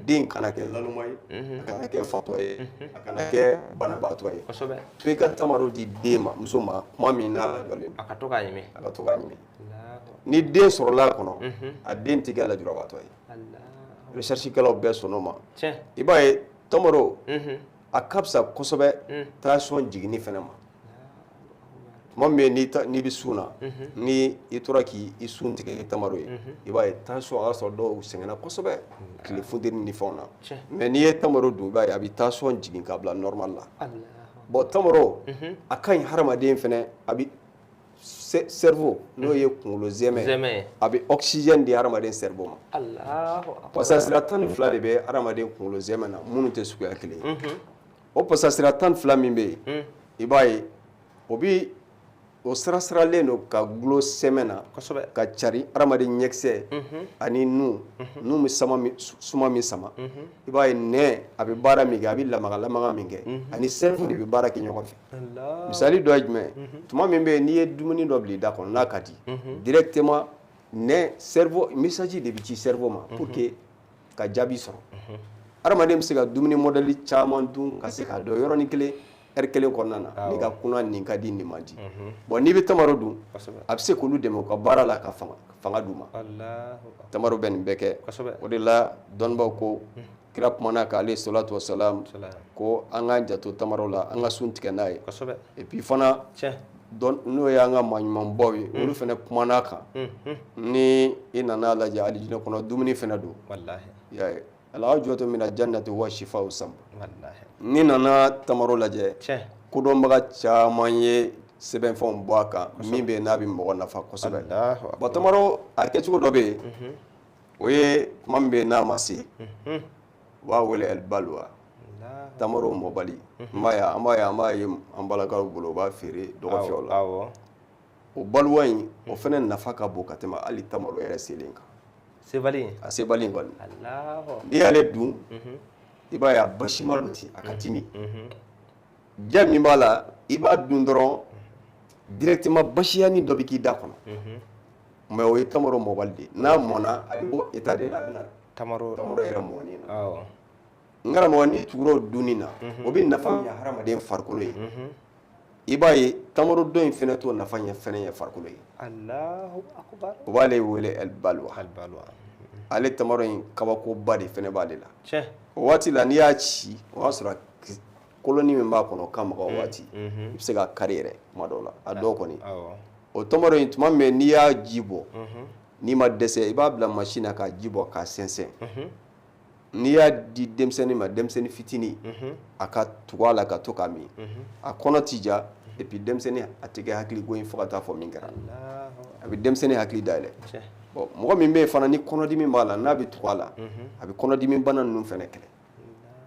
den kana kɛ laloma ye, a kana kɛ fatɔ ye, a kana kɛ banabaatɔ ye, to i ka tamaro di den ma, muso ma, tuma min n'a lajɔlen don. A ka to k'a ɲimi. A ka to k'a ɲimi. Allahu. Ni den sɔrɔla a kɔnɔ, a den tɛ kɛ lajurabatɔ ye. Allah. Recherche kɛlaw bɛɛ sɔnn'o ma. Tiɲɛ. I b'a ye, tamaro a ka fisa kosɛbɛ tension jiginni fɛnɛ ma. Tuma min n'i bɛ sun na, ni i tora k'i sun tigɛ ni tamaro ye, i b'a ye tension, a y'a sɔrɔ dɔw sɛgɛnna kosɛbɛ tile funteni ni fɛnw na, mais n'i ye tamaro dun, i b'a ye a bɛ tension jigin k'a bila normal la. Allah. Bon, tamaro a ka ɲi hadamaden fɛnɛ, a bɛ cerveau, n'o ye kunkolo zɛmɛ, Zɛmɛ ye. a bɛ oxygène di hadamaden cerveau ma. Allahu akbar. Pasasira 12 de bɛ hadamaden kunkolo zɛmɛ na, minnu tɛ suguya kelen ye. O pasasira 12 min bɛ yen, i b'a ye o bɛ O sirasiralen don ka dulon sɛmɛ na, ka cari hadamaden ɲɛkisɛ ani nun, nun bɛ suma min sama. I b'a ye nɛn a bɛ baara min kɛ, a bɛ lamagalamaga min kɛ, ani cerveau de bɛ baara kɛ ɲɔgɔn fɛ. Misali dɔ ye jumɛn? Tuma min bɛ yen, n'i ye dumuni dɔ bila i da kɔnɔ n'a ka di, directement nɛn, cerveau, message de bɛ ci cerveau ma pour que ka jaabi sɔrɔ. Hadamaden bɛ se ka dumuni modèle caman dun ka se k'a dɔn yɔrɔnin kelen, heure kelen kɔnɔna na, n'i ka kunna nin ka di, nin man di. Bon, n'i bɛ tamaro dun, a bɛ se k'olu dɛmɛ u ka baara la, ka fanga d'u ma. Tamaro bɛ nin bɛɛ kɛ. O de la dɔnnibaw ko, kira kumana kan, alayhi salatu wasalam, ko an k'an janto tamaro la, an ka sun tigɛ n'a ye. Et puis fana, n'o y'an ka maa ɲumanbaw ye, olu fana kumana a kan. Ni i nana lajɛ, alijinɛ kɔnɔ dumuni fana don. I y'a ye, al-ajwatu mina jannati wa shifa'u sam. N'i nana tamaro lajɛ, kodɔnbaga caman ye sɛbɛnfɛnw bɔ a kan min bɛ n'a bɛ mɔgɔ nafa kosɛbɛ. Bon, tamaro a kɛcogo dɔ bɛ yen, o ye tuma min bɛ yen n'a ma se, u b'a wele el balwa, tamaro mɔbali. N b'a ye, an b'a ye, an b'a ye an balakaw bolo, u b'a feere dɔgɔfiyɛw la. O baluwa in, o fana nafa ka bon ka tɛmɛ hali tamaro yɛrɛ selen kan. Sebali. A sebali in kɔni, n'i y'ale dun, i b'a ye a basima don ten, a ka timi. Diya min b'a la, i b'a dun dɔrɔn, directement basiyani dɔ bɛ k'i da kɔnɔ. Mais o ye tamaro mɔbali de ye. N'a mɔna, a bɛ bɔ état de la, a bɛ na tamaro tamaro yɛrɛ mɔni na. N karamɔgɔ, n'i tugura o dunni na, o bɛ nafa min ɲɛ hadamaden farikolo ye, i b'a ye tamaro dɔ in fɛnɛ t'o nafa ɲɛ fɛnɛ ɲɛ farikolo ye. Allahu akbar. O b'ale wele el balwa. Al balwa. Ale tamaro in, kabakoba de fɛnɛ b'ale la. O waati la, n'i y'a ci, o y'a sɔrɔ koloni min b'a kɔnɔ ka maga o waati, i bɛ se ka kari yɛrɛ tuma dɔw la, a dɔw kɔni. O tamaro in, tuma min n'i y'a ji bɔ, n'i ma dɛsɛ, i b'a bila machine na k'a ji bɔ k'a sɛnsɛn. N'i y'a di denmisɛnnin ma, denmisɛnnin fitinin, a ka tugu a la ka to k'a min, a kɔnɔ ti ja. Et puis denmisɛnnin a tɛ kɛ hakiliko ye fo ka taa fɔ min kɛra, a bɛ denmisɛnnin hakili dayɛlɛ. Bon, mɔgɔ min bɛ yen fana ni kɔnɔdimi b'a la, n'a bɛ tugu a la, a bɛ kɔnɔdimi bana ninnu fana kɛlɛ.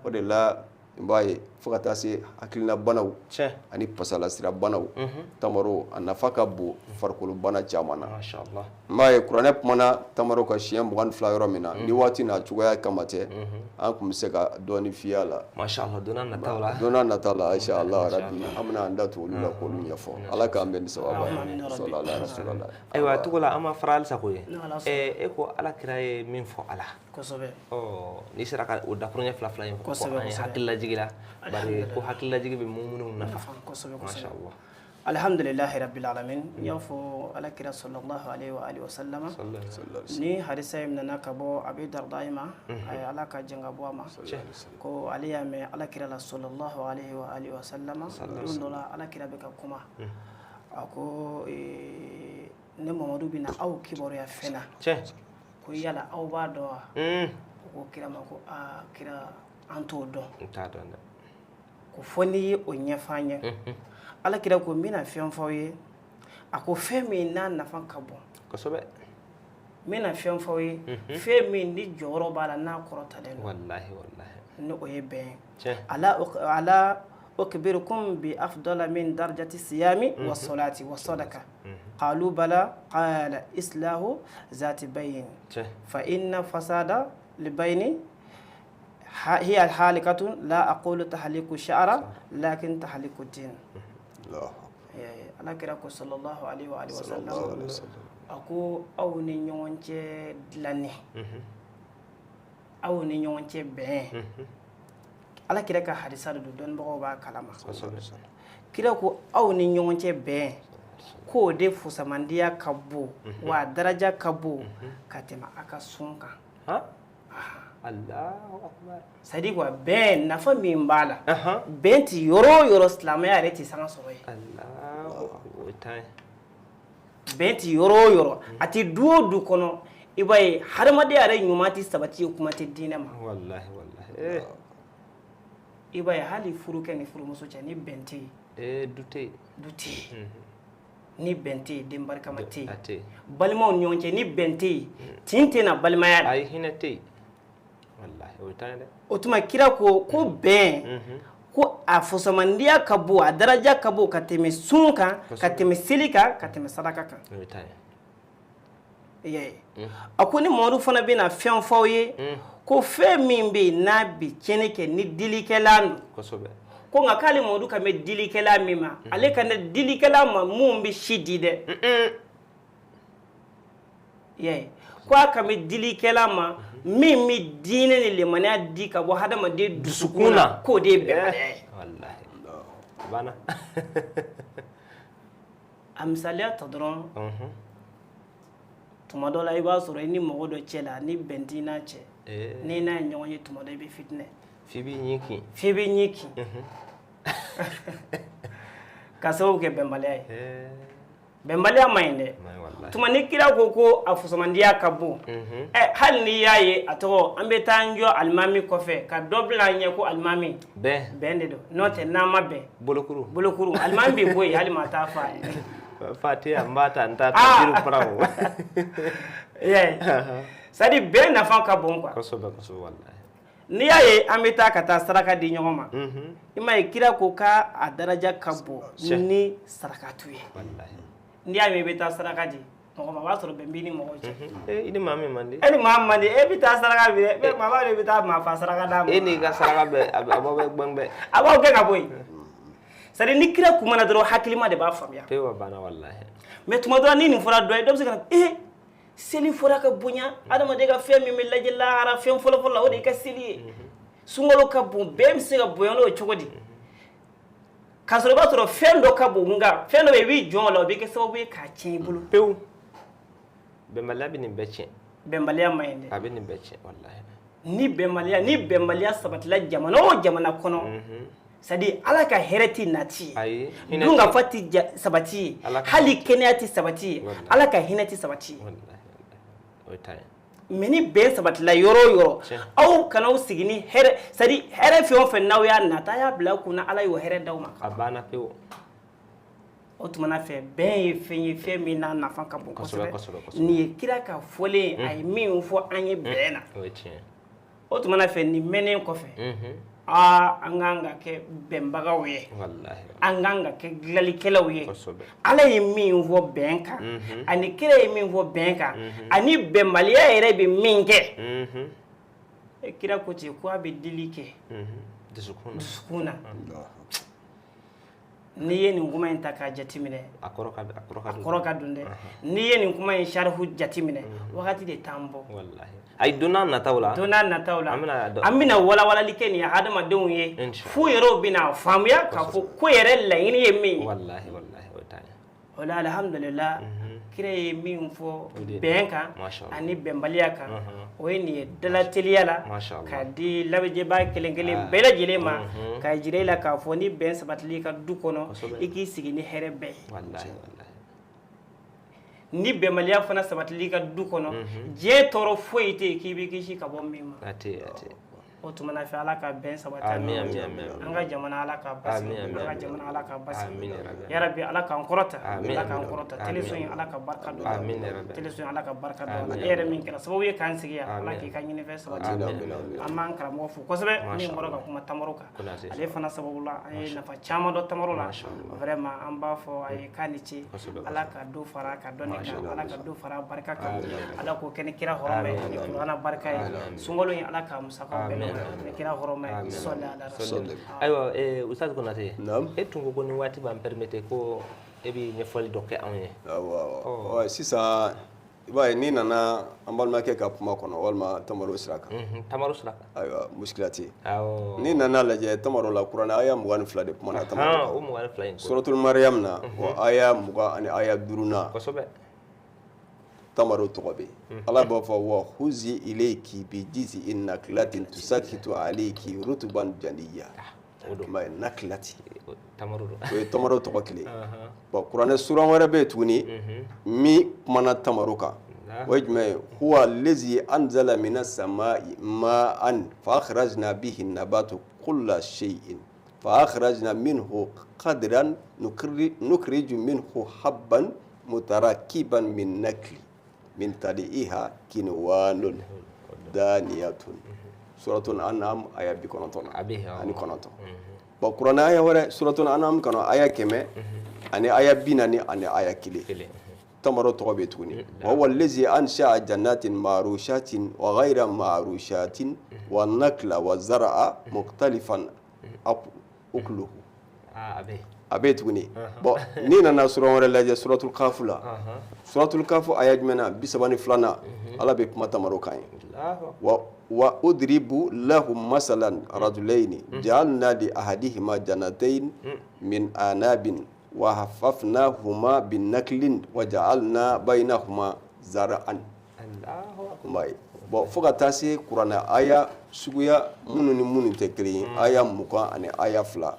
O de la n b'a ye fo ka taa se hakilina banaw ani pasalasira banaw, tamaro a nafa ka bon farikolo bana caman na. N b'a ye kuranɛ kumana tamaro ka siɲɛ 22 yɔrɔ min na, ni waati n'a cogoya kama tɛ, an tun bɛ se ka dɔɔni fiyɛ a la. Masha donna nataw la. Donna nataw la, insha Allah rabbi, an bɛna an da tu olu la k'olu ɲɛfɔ. Ala k'an bɛn ni sababa ye. Sallallahu alaihi wasallam. Ayiwa, Togola, an ma fara halisa ko ye. E ko ala kira ye min fɔ a la. Kosɛbɛ. Ɔ, n'i sera ka o dakuruɲɛ fila fila in fɔ an ye hakililajigi la, bari ko hakililajigi bɛ muminunw nafa. Kosɛbɛ kosɛbɛ. Alhamdulilahi rabbil alamin. N y'a fɔ ala kira sallallahu alaihi wa alihi wa sallama ni hadisa in nana ka bɔ Abi Darda ma, a ye Ala ka jɛn ka bɔ a ma, ko ale y'a mɛn ala kira la sallallahu alaihi wa alihi wa sallama, don dɔ la ala kira bɛ ka kuma, a ko ne Mamadu bɛna aw kibaruya fɛn na, ko yala aw b'a dɔn wa? O ko kira ma ko aa kira, an t'o dɔn. N t'a dɔn dɛ. Ko fɔ n'i ye o ɲɛfɔ an ye. Ala kira ko n bɛna fɛn fɔ aw ye. A ko fɛn min n'a nafa ka bon. N bɛna fɛn fɔ aw ye, fɛn min ni jɔyɔrɔ b'a la, n'a kɔrɔtalen don. Walahi walahi. Ni o ye bɛn ye. Ala ukhbirukum bi afdala min darajati siyami wa salati wa sadaka? Qalu bala. Qala islahu zati bayin fa inna fasada libayni hiya alhalikatu, la aqulu tahliku sha'ra lakin tahliku din. Ala kira ko sallallahu alaihi wa alihi wa sallam, a ko aw ni ɲɔgɔn cɛ dilanni, aw ni ɲɔgɔn cɛ bɛn. Ala kira ka hadisa de don, dɔnnibagaw b'a kalama. Kira ko aw ni ɲɔgɔn cɛ bɛn, k'o de fusamandiya ka bon wa daraja ka bon ka tɛmɛ a ka sun kan. Allahu akbar. C'est à dire quoi, bɛn nafa min b'a la, bɛn ti yɔrɔ o yɔrɔ, silamɛya yɛrɛ ti sanga sɔrɔ yen. Allahu akbar, o ye. Bɛn ti yɔrɔ o yɔrɔ, a ti du o du kɔnɔ, i b'a ye hadamadenya yɛrɛ ɲuman ti sabati ye, kuma tɛ diinɛ ma. Wallahi wallahi. I b'a ye hali furukɛ ni furumuso cɛ, ni bɛn tɛ yen, du tɛ yen. Du tɛ yen. Ni bɛn tɛ yen, den barikama tɛ yen. Balimaw ni ɲɔgɔn cɛ, ni bɛn tɛ yen, tin tɛ na balimaya la. Ayi, hinɛ tɛ yen. Wallahi, o ye tan ye dɛ. O tuma kira ko bɛn, ko a fusamandiya ka bon, a daraja ka bon ka tɛmɛ sun kan, ka tɛmɛ seli kan, ka tɛmɛ saraka kan. I y'a ye, a ko ni Mamadu fana bɛna fɛn fɔ aw ye, ko fɛn min bɛ yen n'a bɛ tiɲɛni kɛ ni dilikɛla don. Ko nka k'ale Mamadu kan bɛ dilikɛla min ma, ale kan bɛ dilikɛla ma mun bɛ si di dɛ. I y'a ye, ko a kan bɛ dilikɛla ma min bɛ diinɛ ni limaniya di ka bɔ hadamaden dusukun na, k'o de ye bɛnbaliya ye. Banna. A misaliya ta dɔrɔn, tuma dɔ la i b'a sɔrɔ i ni mɔgɔ dɔ cɛ la, ni bɛn t'i n'a cɛ, n'i n'a ye ɲɔgɔn ye tuma dɔ i bɛ fitinɛ. F'i b'i ɲin kin. F'i b'i ɲin kin. Ka sababu kɛ bɛnbaliya ye. Bɛnbaliya man ɲi dɛ. Tuma ni kira ko ko a fusamandiya ka bon, hali n'i y'a ye a tɔgɔ an bɛ taa an jɔ alimami kɔfɛ ka dɔ bila an ɲɛ ko alimami bɛn de don, n'o tɛ n'an ma bɛn bolokuru bolokuru alimami bɛ bɔ yen, hali maa t'a fɔ a ye. Fatiha n b'a ta n t'a ta jiri fara o. I y'a ye, c'est à dire bɛn nafa ka bon quoi. Kosɛbɛ kosɛbɛ walahi. N'i y'a ye an bɛ taa ka taa saraka di ɲɔgɔn ma, i m'a ye kira ko k'a daraja ka bon ni sarakatu ye. N'i y'a mɛn i bɛ taa saraka di mɔgɔ ma, o b'a sɔrɔ bɛn b'i ni mɔgɔw cɛ. I ni maa min man di. E ni maa min man di, e bɛ taa saraka bi dɛ, maa b'a dɔn i bɛ taa maa fa saraka d'a ma. E n'i ka saraka bɛɛ a b'aw bɛɛ gbɛngbɛn. A b'aw gɛn ka bɔ yen. C'est à dire ni kira kumana dɔrɔn hakilima de b'a faamuya. Pewu a banna walahi. Mais tuma dɔ la ni nin fɔra dɔ ye, dɔ bɛ se ka na seli fɔra ka bonya, adamaden ka fɛn min bɛ lajɛ lahara fɛn fɔlɔ-fɔlɔ la, o de y'i ka seli ye. Sunkalo ka bon, bɛn bɛ se ka bonya n'o ye cogo di? K'a sɔrɔ i b'a sɔrɔ fɛn dɔ ka bon, nka fɛn dɔ bɛ yen i b'i jɔ o la, o bɛ kɛ sababu ye k'a tiɲɛ i bolo. Pewu. Bɛnbaliya bɛ nin bɛɛ tiɲɛ. Bɛnbaliya man ɲi dɛ. A bɛ nin bɛɛ tiɲɛ walahi. Ni bɛnbaliya sabatila jamana o jamana kɔnɔ, c'est à dire Ala ka hɛrɛ tɛ nati ye, dunkafa tɛ sabati ye, hali kɛnɛya tɛ sabati ye, Ala ka hinɛ tɛ sabati ye. Mais ni bɛn sabatila yɔrɔ o yɔrɔ, aw kana aw sigi ni hɛrɛ, c'est à dire hɛrɛ fɛn o fɛn n'aw y'a nata, a y'a bila aw kunna Ala y'o hɛrɛ d'aw ma. A banna pewu. O tuma fɛ bɛn ye fɛn ye, fɛn min n'a nafa ka bon kosɛbɛ. Nin ye kira ka fɔlen ye, a ye min fɔ an ye bɛn na. O tuma fɛ nin mɛnnen kɔfɛ, an k'an ka kɛ bɛnbagaw ye, an k'an ka kɛ dilanlikɛlaw ye. Ala ye min fɔ bɛn kan, ani kira ye min fɔ bɛn kan, ani bɛnbaliya yɛrɛ bɛ min kɛ. Kira ko ten ko a bɛ dili kɛ dusukun na. N'i ye nin kuma in ta k'a jateminɛ, a kɔrɔ ka dun dɛ. N'i ye nin kuma in sarihu jateminɛ, wagati de t'an bɔ. Ayi, don n'a nataw la. Don n'a nataw la, an bɛna walawalali kɛ nin ye hadamadenw ye, f'u yɛrɛw bɛna faamuya k'a fɔ ko yɛrɛ laɲini ye min ye. Walahi walahi, o t'a ye. O la alihamudulila, kira ye min fɔ bɛn kan ani bɛnbaliya kan, o ye nin ye dalateliya la k'a di lajɛbaa kelen kelen bɛɛ lajɛlen ma, k'a jira i la k'a fɔ ni bɛn sabatili ka du kɔnɔ, i k'i sigi ni hɛrɛ bɛɛ ye. Ni bɛnbaliya fana sabatili ka du kɔnɔ, diɲɛ tɔɔrɔ foyi tɛ yen k'i b'i kisi ka bɔ min ma. O tuma na fɛ Ala ka bɛn sabati an ka jamana, Ala ka basigi, an ka jamana Ala ka basigi, ya Rabbi Ala k'an kɔrɔta, Ala k'an kɔrɔta, teleso in Ala ka barika don, teleso in Ala ka barika don, e yɛrɛ min kɛra sababu ye k'an sigi yan, Ala k'i ka ɲinifɛn sabati. An b'an karamɔgɔ fo kosɛbɛ min bɔra ka kuma tamaro kan, ale fana sababu la an ye nafa caman dɔn tamaro la. Vraiment an b'a fɔ a ye k'a ni ce, Ala ka dɔ fara ka dɔnni kan, Ala ka dɔ fara barika kan, Ala k'o kɛ ni kira hɔrɔma ye, ni Kurana barika ye, sunkalo in Ala k'a musaka bɛɛ nɔgɔya. Ayiwa, Ustaz Konate, e tun ko ko ni waati b'an permettre ko e bɛ ɲɛfɔli dɔ kɛ anw ye. Awɔ, sisan i b'a ye n'i nana an balimakɛ ka kuma kɔnɔ walima tamaro sira kan. Tamaro sira kan. Ayiwa, muskila tɛ yen. N'i nana lajɛ tamaro la, kuranɛ aya 22 de kumana tamaro kan. O 22 in. Suratul Mariam na, o aya 20 ani aya 5 na. Kosɛbɛ. Tamaro tɔgɔ bɛ yen. Ala b'a fɔ wa huzi ilayki bi jizi naklatin tusakitu alayki rutuban janiya. O ma ye naklati. Tamaro don. O ye tamaro tɔgɔ kelen. Bon, kuranɛ suran wɛrɛ bɛ yen tuguni min kumana tamaro kan. O ye jumɛn ye? Huwa lezi anzala mina samai ma'an fa akhrajna bihi nabatu kulla shay'in fa akhrajna minhu qadran nukhriju minhu habban mutarakiban min nakli min tali'iha kinwanun daniyatun. Suratul An'am aya 99. Bon, kuranɛ aya wɛrɛ, suratul anam kɔnɔ, aya 100 ani aya 40 ani aya 1, tamaro tɔgɔ bɛ tuguni: wa huwa allazi ansha'a jannatin ma'rushatin wa ghayra ma'rushatin wa nakla wa zar'a mukhtalifan ukuluhu. A bɛ tuguni. Bon, n'i nana sura wɛrɛ lajɛ, suratul kafu la, suratul kafu aya jumɛn na? 32nan, Ala bɛ kuma tamaro kan ye: wa wa udribu lahum masalan rajulaini ja'alna li ahadihima jannatayn min anabin wa hafafnahuma bin naklin wa ja'alna bainahuma zar'an. Bon, fo ka taa se kuranɛ aya suguya minnu ni minnu tɛ kelen ye, aya 20 ani aya 2,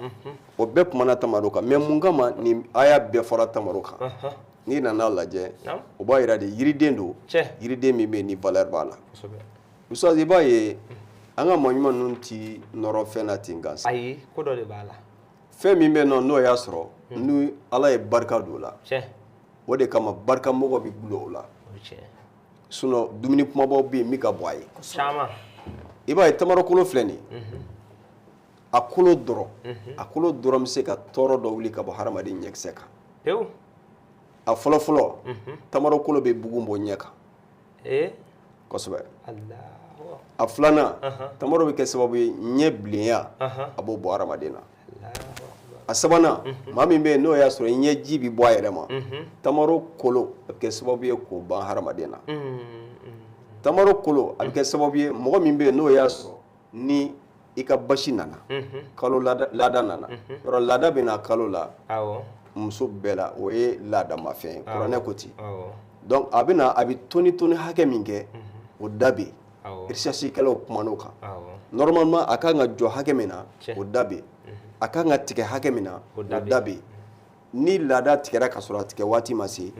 o bɛɛ kumana tamaro kan. Mais mun kama nin aya bɛɛ fɔra tamaro kan? N'i nana lajɛ, o b'a yira de yiriden don, yiriden min bɛ yen ni valeur b'a la. Ustaz, i b'a ye an ka maa ɲuman ninnu ti nɔrɔ fɛn na ten gansan. Ayi, ko dɔ de b'a la. Fɛn min bɛ yen nɔ, n'o y'a sɔrɔ ni Ala ye barika don o la, o de kama barikamɔgɔ bɛ gulon o la. Sinon dumuni kumabaw bɛ yen min ka bon a ye. Caman. I b'a ye tamarokolo filɛ nin ye, a kolo dɔrɔn, a kolo dɔrɔn bɛ se ka tɔɔrɔ dɔ wuli ka bɔ hadamaden ɲɛkisɛ kan. Pewu. A fɔlɔ fɔlɔ, tamarokolo bɛ bugun bɔ ɲɛ kan. Kosɛbɛ. A filanan, tamaro bɛ kɛ sababu ye ɲɛ bilenya, a b'o bɔ hadamaden na. A sabanan, maa min bɛ yen n'o y'a sɔrɔ ɲɛji bɛ bɔ a yɛrɛ ma, tamaro kolo a bɛ kɛ sababu ye k'o ban hadamaden na. Tamaro kolo a bɛ kɛ sababu ye, mɔgɔ min bɛ yen n'o y'a sɔrɔ ni i ka basi nana, kalo laada nana, yɔrɔ laada bɛ na kalo la muso bɛɛ la, o ye laadamafɛn ye, kuranɛ ko ten. Donc a bɛ na, a bɛ toni toni hakɛ min kɛ, o da bɛ yen, recherche kɛlaw kuman'o kan. Normalement a kan ka jɔ hakɛ min na, o da bɛ yen, a kan ka tigɛ hakɛ min na, o da bɛ yen. Ni laada tigɛra ka sɔrɔ a tigɛ waati ma se,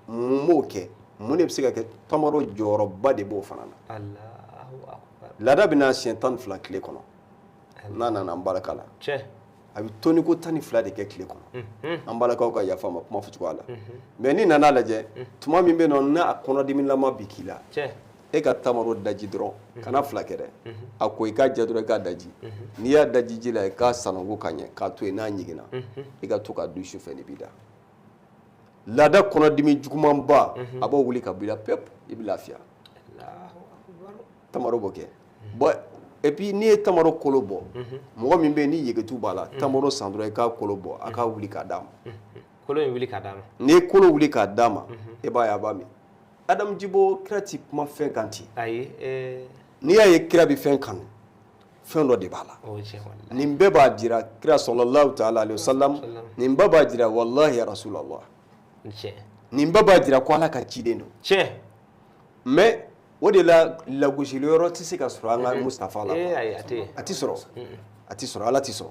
mun b'o kɛ? Mun de bɛ se ka kɛ? Tamaro jɔyɔrɔba de b'o fana na. Laada bɛ na siɲɛ 12 tile kɔnɔ. N'a nana, an barika la, a bɛ toniko 12 de kɛ tile kɔnɔ. An balakaw ka yafa ma kuma fɔcogoya la, mais n'i nana lajɛ, tuma min bɛ yen nɔ n'a kɔnɔdimilama bi k'i la, e ka tamaro daji dɔrɔn, kana fila kɛ dɛ, a ko i k'a jɛ dɔrɔn, i k'a daji. N'i y'a daji ji la, i k'a sanango ka ɲɛ k'a to yen. N'a ɲiginna, i ka to k'a dun su fɛ n'i b'i da. Laada kɔnɔdimi jugumanba, a b'o wuli ka bɔ i la pewu, i bɛ lafiya. Tamaro b'o kɛ. Bon, et puis n'i ye tamaro kolo bɔ, mɔgɔ min bɛ yen ni yegetu b'a la, tamaro san dɔrɔn, i k'a kolo bɔ, a k'a wuli k'a d'a ma. Kolo in wuli k'a d'a ma. N'i ye kolo wuli k'a d'a ma, e b'a ye a b'a min. Adamu Jibo, kira ti kuma fɛn kan ten. Ayi. N'i y'a ye kira bɛ fɛn kanu, fɛn dɔ de b'a la. Nin bɛɛ b'a jira kira sallallahu ta'ala alayhi wa sallam, nin bɛɛ b'a jira wallahi ya rasulallah, nin bɛɛ b'a jira ko Ala ka ciden don. Mais o de la, lagosili yɔrɔ tɛ se ka sɔrɔ an ka Mustafa la. A tɛ sɔrɔ, a tɛ sɔrɔ, Ala tɛ sɔn.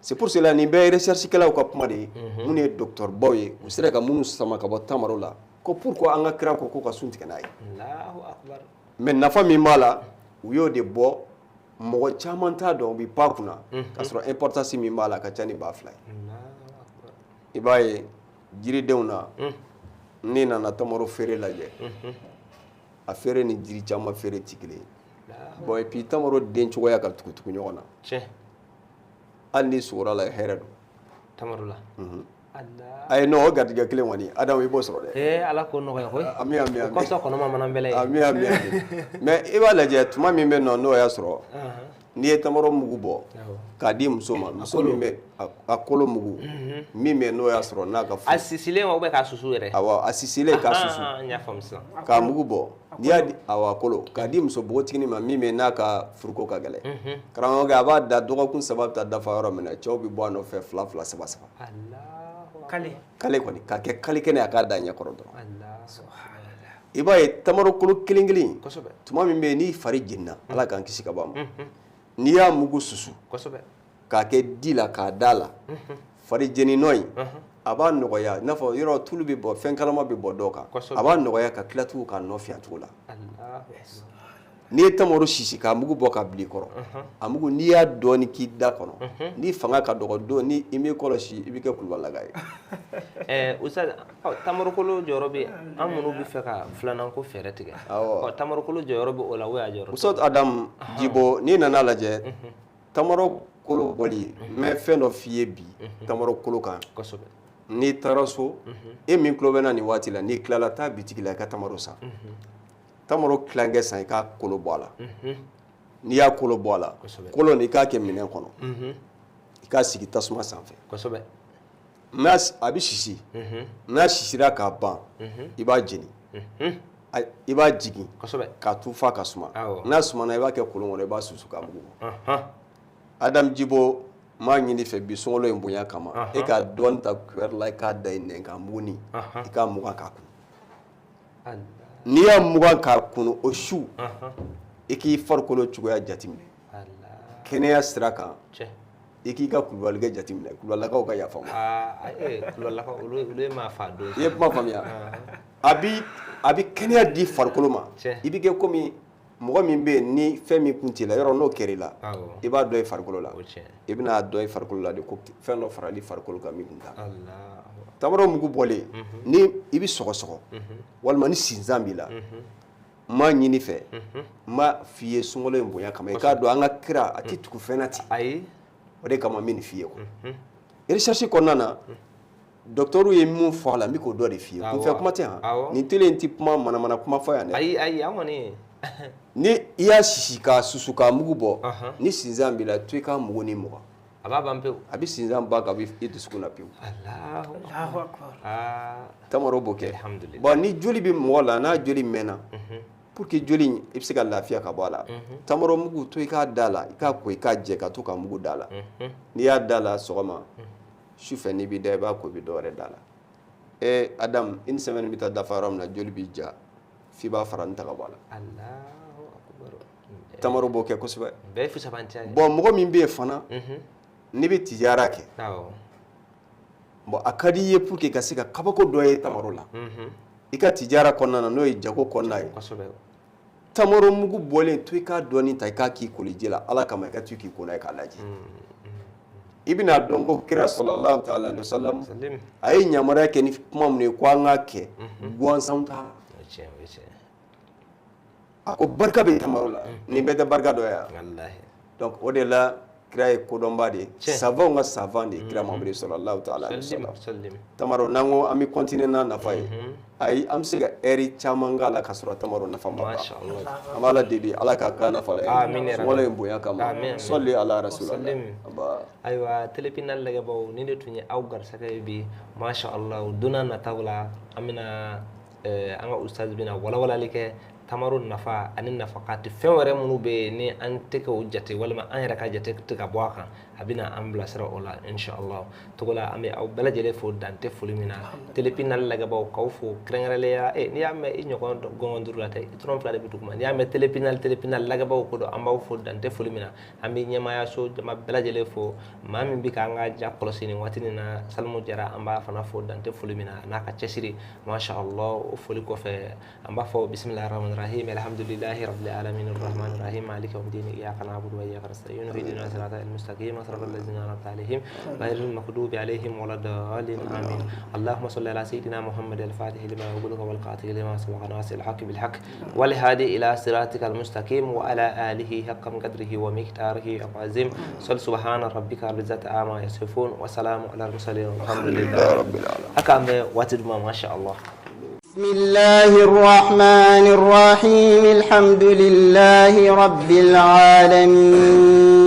C'est pour cela nin bɛɛ ye recherche kɛlaw ka kuma de ye, minnu ye docteur baw ye, u sera ka minnu sama ka bɔ tamaro la, ko pourquoi an ka kira ko ka sun tigɛ n'a ye. Mais nafa min b'a la, u y'o de bɔ. Mɔgɔ caman t'a dɔn, u bɛ pan kunna k'a sɔrɔ importance min b'a la, a ka ca ni 2000 ye. I b'a ye jiridenw na, n'i nana tamaro feere lajɛ, a feere ni jiri caman feere ti kelen ye. Bon, et puis tamaro den cogoya ka tugu-tugu ɲɔgɔn na. Hali ni sogora la, hɛrɛ don. Tamaro la. Ayi non, o garijɛgɛ kelen kɔni, Adamu, i b'o sɔrɔ dɛ. Ee, Ala k'o nɔgɔya koyi. Ami, ami, ami. O kɔsɔn kɔnɔ ma mana bɛlɛ ye. Ami, ami, ami. Mais i b'a lajɛ, tuma min bɛ nɔ n'o y'a sɔrɔ n'i ye tamaro mugu bɔ k'a di muso ma, muso min bɛ a kolo mugu min bɛ n'o y'a sɔrɔ n'a ka A sisilen wa, ou bien k'a susu yɛrɛ? Awɔ, a sisilen, k'a susu. N y'a faamu sisan. K'a mugu bɔ, n'i y'a di, awɔ, a kolo, k'a di muso npogotiginin ma min bɛ n'a ka furuko ka gɛlɛn, karamɔgɔkɛ, a b'a da dɔgɔkun 3 bɛ taa dafa yɔrɔ min na, cɛw bɛ bɔ a nɔfɛ fila fila, saba saba. Kale. Kale kɔni k'a kɛ kale kɛnɛ, a k'a da ɲɛkɔrɔ dɔrɔn. I b'a ye tamarokolo kelen kelen, tuma min bɛ yen n'i fari jenina, Ala k'an kisi ka bɔ a ma, n'i y'a mugu susu k'a kɛ di la k'a da la, fari jeni nɔ in, a b'a nɔgɔya, i n'a fɔ yɔrɔ tulu bɛ bɔ, fɛn kalama bɛ bɔ dɔw kan, a b'a nɔgɔya ka tila tugun k'a nɔ fiyan cogo la. N'i ye tamaro sisi k'a mugu bɔ k'a bila i kɔrɔ, a mugu, n'i y'a dɔɔni k'i da kɔnɔ, ni fanga ka dɔgɔ don, ni i m'i kɔlɔsi, i bɛ kɛ kulubalaka ye. Ustaz, tamarokolo jɔyɔrɔ bɛ an minnu bɛ fɛ ka filanan ko fɛɛrɛ tigɛ, tamarokolo jɔyɔrɔ bɛ o la, o y'a jɔyɔrɔ. Ustaz Adam Jibo, n'i nana lajɛ tamaro Kolo bɔli ye, n bɛ fɛn dɔ f'i ye bi tamaro kolo kan. N'i taara so, e min tulo bɛ na nin waati la, n'i tilala, taa bitigi la, i ka tamaro san, tamaro tilankɛ san, i k'a kolo bɔ a la. N'i y'a kolo bɔ a la, kolo nin, i k'a kɛ minɛn kɔnɔ, i k'a sigi tasuma sanfɛ. N'a a bɛ sisi, n'a sisira k'a ban, i b'a jeni, i b'a jigin k'a tu f'a ka suma. N'a sumana, i b'a kɛ kolon kɔnɔ, i b'a susu k'a mugu bɔ. Adam Jibo, n b'a ɲini fɛ bi, sunkalo in bonya kama, e ka dɔɔni ta cuillère la, i k'a da i nɛn kan, muguni, i k'a mugan k'a kun. N'i y'a mugan k'a kun, o su, i k'i farikolo cogoya jateminɛ kɛnɛya sira kan. I k'i ka kulubalikɛ jateminɛ. Kulubalilakaw ka yafa ma. Kulubalilakaw, olu ye maa fa don. I ye kuma faamuya? A bɛ kɛnɛya di farikolo ma. I bɛ kɛ komi mɔgɔ min bɛ yen ni fɛn min kun t'i la yɔrɔ, n'o kɛr'i la, i b'a dɔn i farikolo la. I bɛna dɔn i farikolo la de ko fɛn dɔ farali farikolo kan min kun t'a. Tamaro mugu bɔlen, ni i bɛ sɔgɔsɔgɔ walima ni sinzan b'i la, n m'a ɲini fɛ, n b'a f'i ye, sunkalo in bonya kama, i k'a dɔn an ka kira a tɛ tugu fɛn na ten. Ayi. O de kama n bɛ nin f'i ye quoi. Recherche kɔnɔna na, docteur ye mun fɔ a la, n bɛ k'o dɔ de f'i ye. Kunfɛ kuma tɛ han. Nin télé in tɛ kuma manamana kuma fɔ yan dɛ. Ayi, ayi, an kɔni. Ni i y'a sisi k'a susu k'a mugu bɔ, ni sinzan b'i la, to i k'a mugu ni 20. A b'a ban pewu. A bɛ sinzan ban ka bɔ i dusukun na pewu. Alahu. Allahu akbar. Tamaro b'o kɛ. Alhamdulillah. Bon, ni joli bɛ mɔgɔ la, n'a joli mɛnna, pour que joli in, i bɛ se ka lafiya ka bɔ a la, tamaro mugu, to i k'a da la, i k'a ko, i k'a jɛ, ka to ka mugu da la. N'i y'a da la sɔgɔma, su fɛ n'i b'i da, i b'a ko, i bɛ dɔ wɛrɛ da la. E Adam, une semaine bɛ taa dafa yɔrɔ min na, joli b'i ja f'i b'a fara n ta ka bɔ a la. Allahu akbar. Tamaro b'o kɛ kosɛbɛ. Bɛɛ ye fusabanciya ye. Bon, mɔgɔ min bɛ yen fana, n'i bɛ tijara kɛ, bon, a ka di i ye pour que ka se ka kabako dɔ ye tamaro la i ka tijara kɔnɔna na, n'o ye jago kɔnɔna ye, tamaro mugu bɔlen, to i k'a dɔɔni ta, i k'a k'i koliji la, Ala kama, i ka to k'i ko n'a ye k'a lajɛ. I bɛna dɔn ko kira sallallahu ta'ala alaihi wasallam Salim. a ye yamaruya kɛ ni kuma min ye ko an k'a kɛ gansan t'a. O ye tiɲɛ, o ye tiɲɛ. A ko barika bɛ tamaro la. Nin bɛɛ tɛ barika dɔ ye wa? Walahi. Donc o de la, kira ye kodɔnba de ye, Tiɲɛ. savant ka savant de ye, kira Mamadu sallallahu ta'ala alaihi Salim, wasallam. salim. Tamaro, n'an ko an bɛ continuer n'a nafa ye, ayi, an bɛ se ka heure caman k'a la ka sɔrɔ tamaro nafa ma ban. Masha Allah. An b'Ala deli, Ala k'a k'a nafa la. Amin ya Rabbi. Sunkalo in bonya kama. Amin, amin. Sɔli ala rasulillah. Salim. Aba. Ayiwa, Télé Pinal lajɛbaw, ni de tun ye aw garisɛgɛ ye bi. Masha Allah, don n'a nataw la, an bɛna an ka ustaz bɛna walawalali kɛ tamaro nafa ani nafakati fɛn wɛrɛ minnu bɛ yen ni an tɛ k'o jate walima an yɛrɛ ka jate tɛ ka bɔ a kan. A bɛna an bilasira o la inshallah. Togo la, an bɛ aw bɛɛ lajɛlen fo dan tɛ foli min na. Télé Pinal lajɛbaw, k'aw fo kɛrɛnkɛrɛnnenya. N'i y'a mɛn i ɲɔgɔn gɔngɔn duuru la tɛ, i tɔrɔ fila de bɛ duguma. N'i y'a mɛn Télé Pinal, Télé Pinal lajɛbaw ko don, an b'aw fo dan tɛ foli min na. An bɛ ɲɛmaayaso jama bɛɛ lajɛlen fo. Maa min bɛ k'an ka ja kɔlɔsi nin waati nin na, Salimu Jara, an b'a fana fo dan tɛ foli min na, a n'a ka cɛsiri, masha Allah. O foli kɔfɛ, an b'a fɔ bisimilahi rahmani rahim, alhamdulilahi rabbil alamin, arrahmani rahim, maliki yawmiddin, iyyaka na'budu wa iyyaka nasta'in, ihdina siratal mustaqim, siratal ladzina an'amta alaihim, ghayril maghdubi alaihim waladdallin, amin. اللهم صل على سيدنا محمد الفاتح لما أغلق والخاتم لما سبق ناصر الحق بالحق والهادي إلى صراطك المستقيم وعلى آله حق قدره ومقداره العظيم. صل سبحان ربك رب العزة عما يصفون وسلام على المرسلين والحمد لله رب العالمين. haka an bɛ waati duma, masha Allah. بسم الله الرحمن الرحيم، الحمد لله رب العالمين.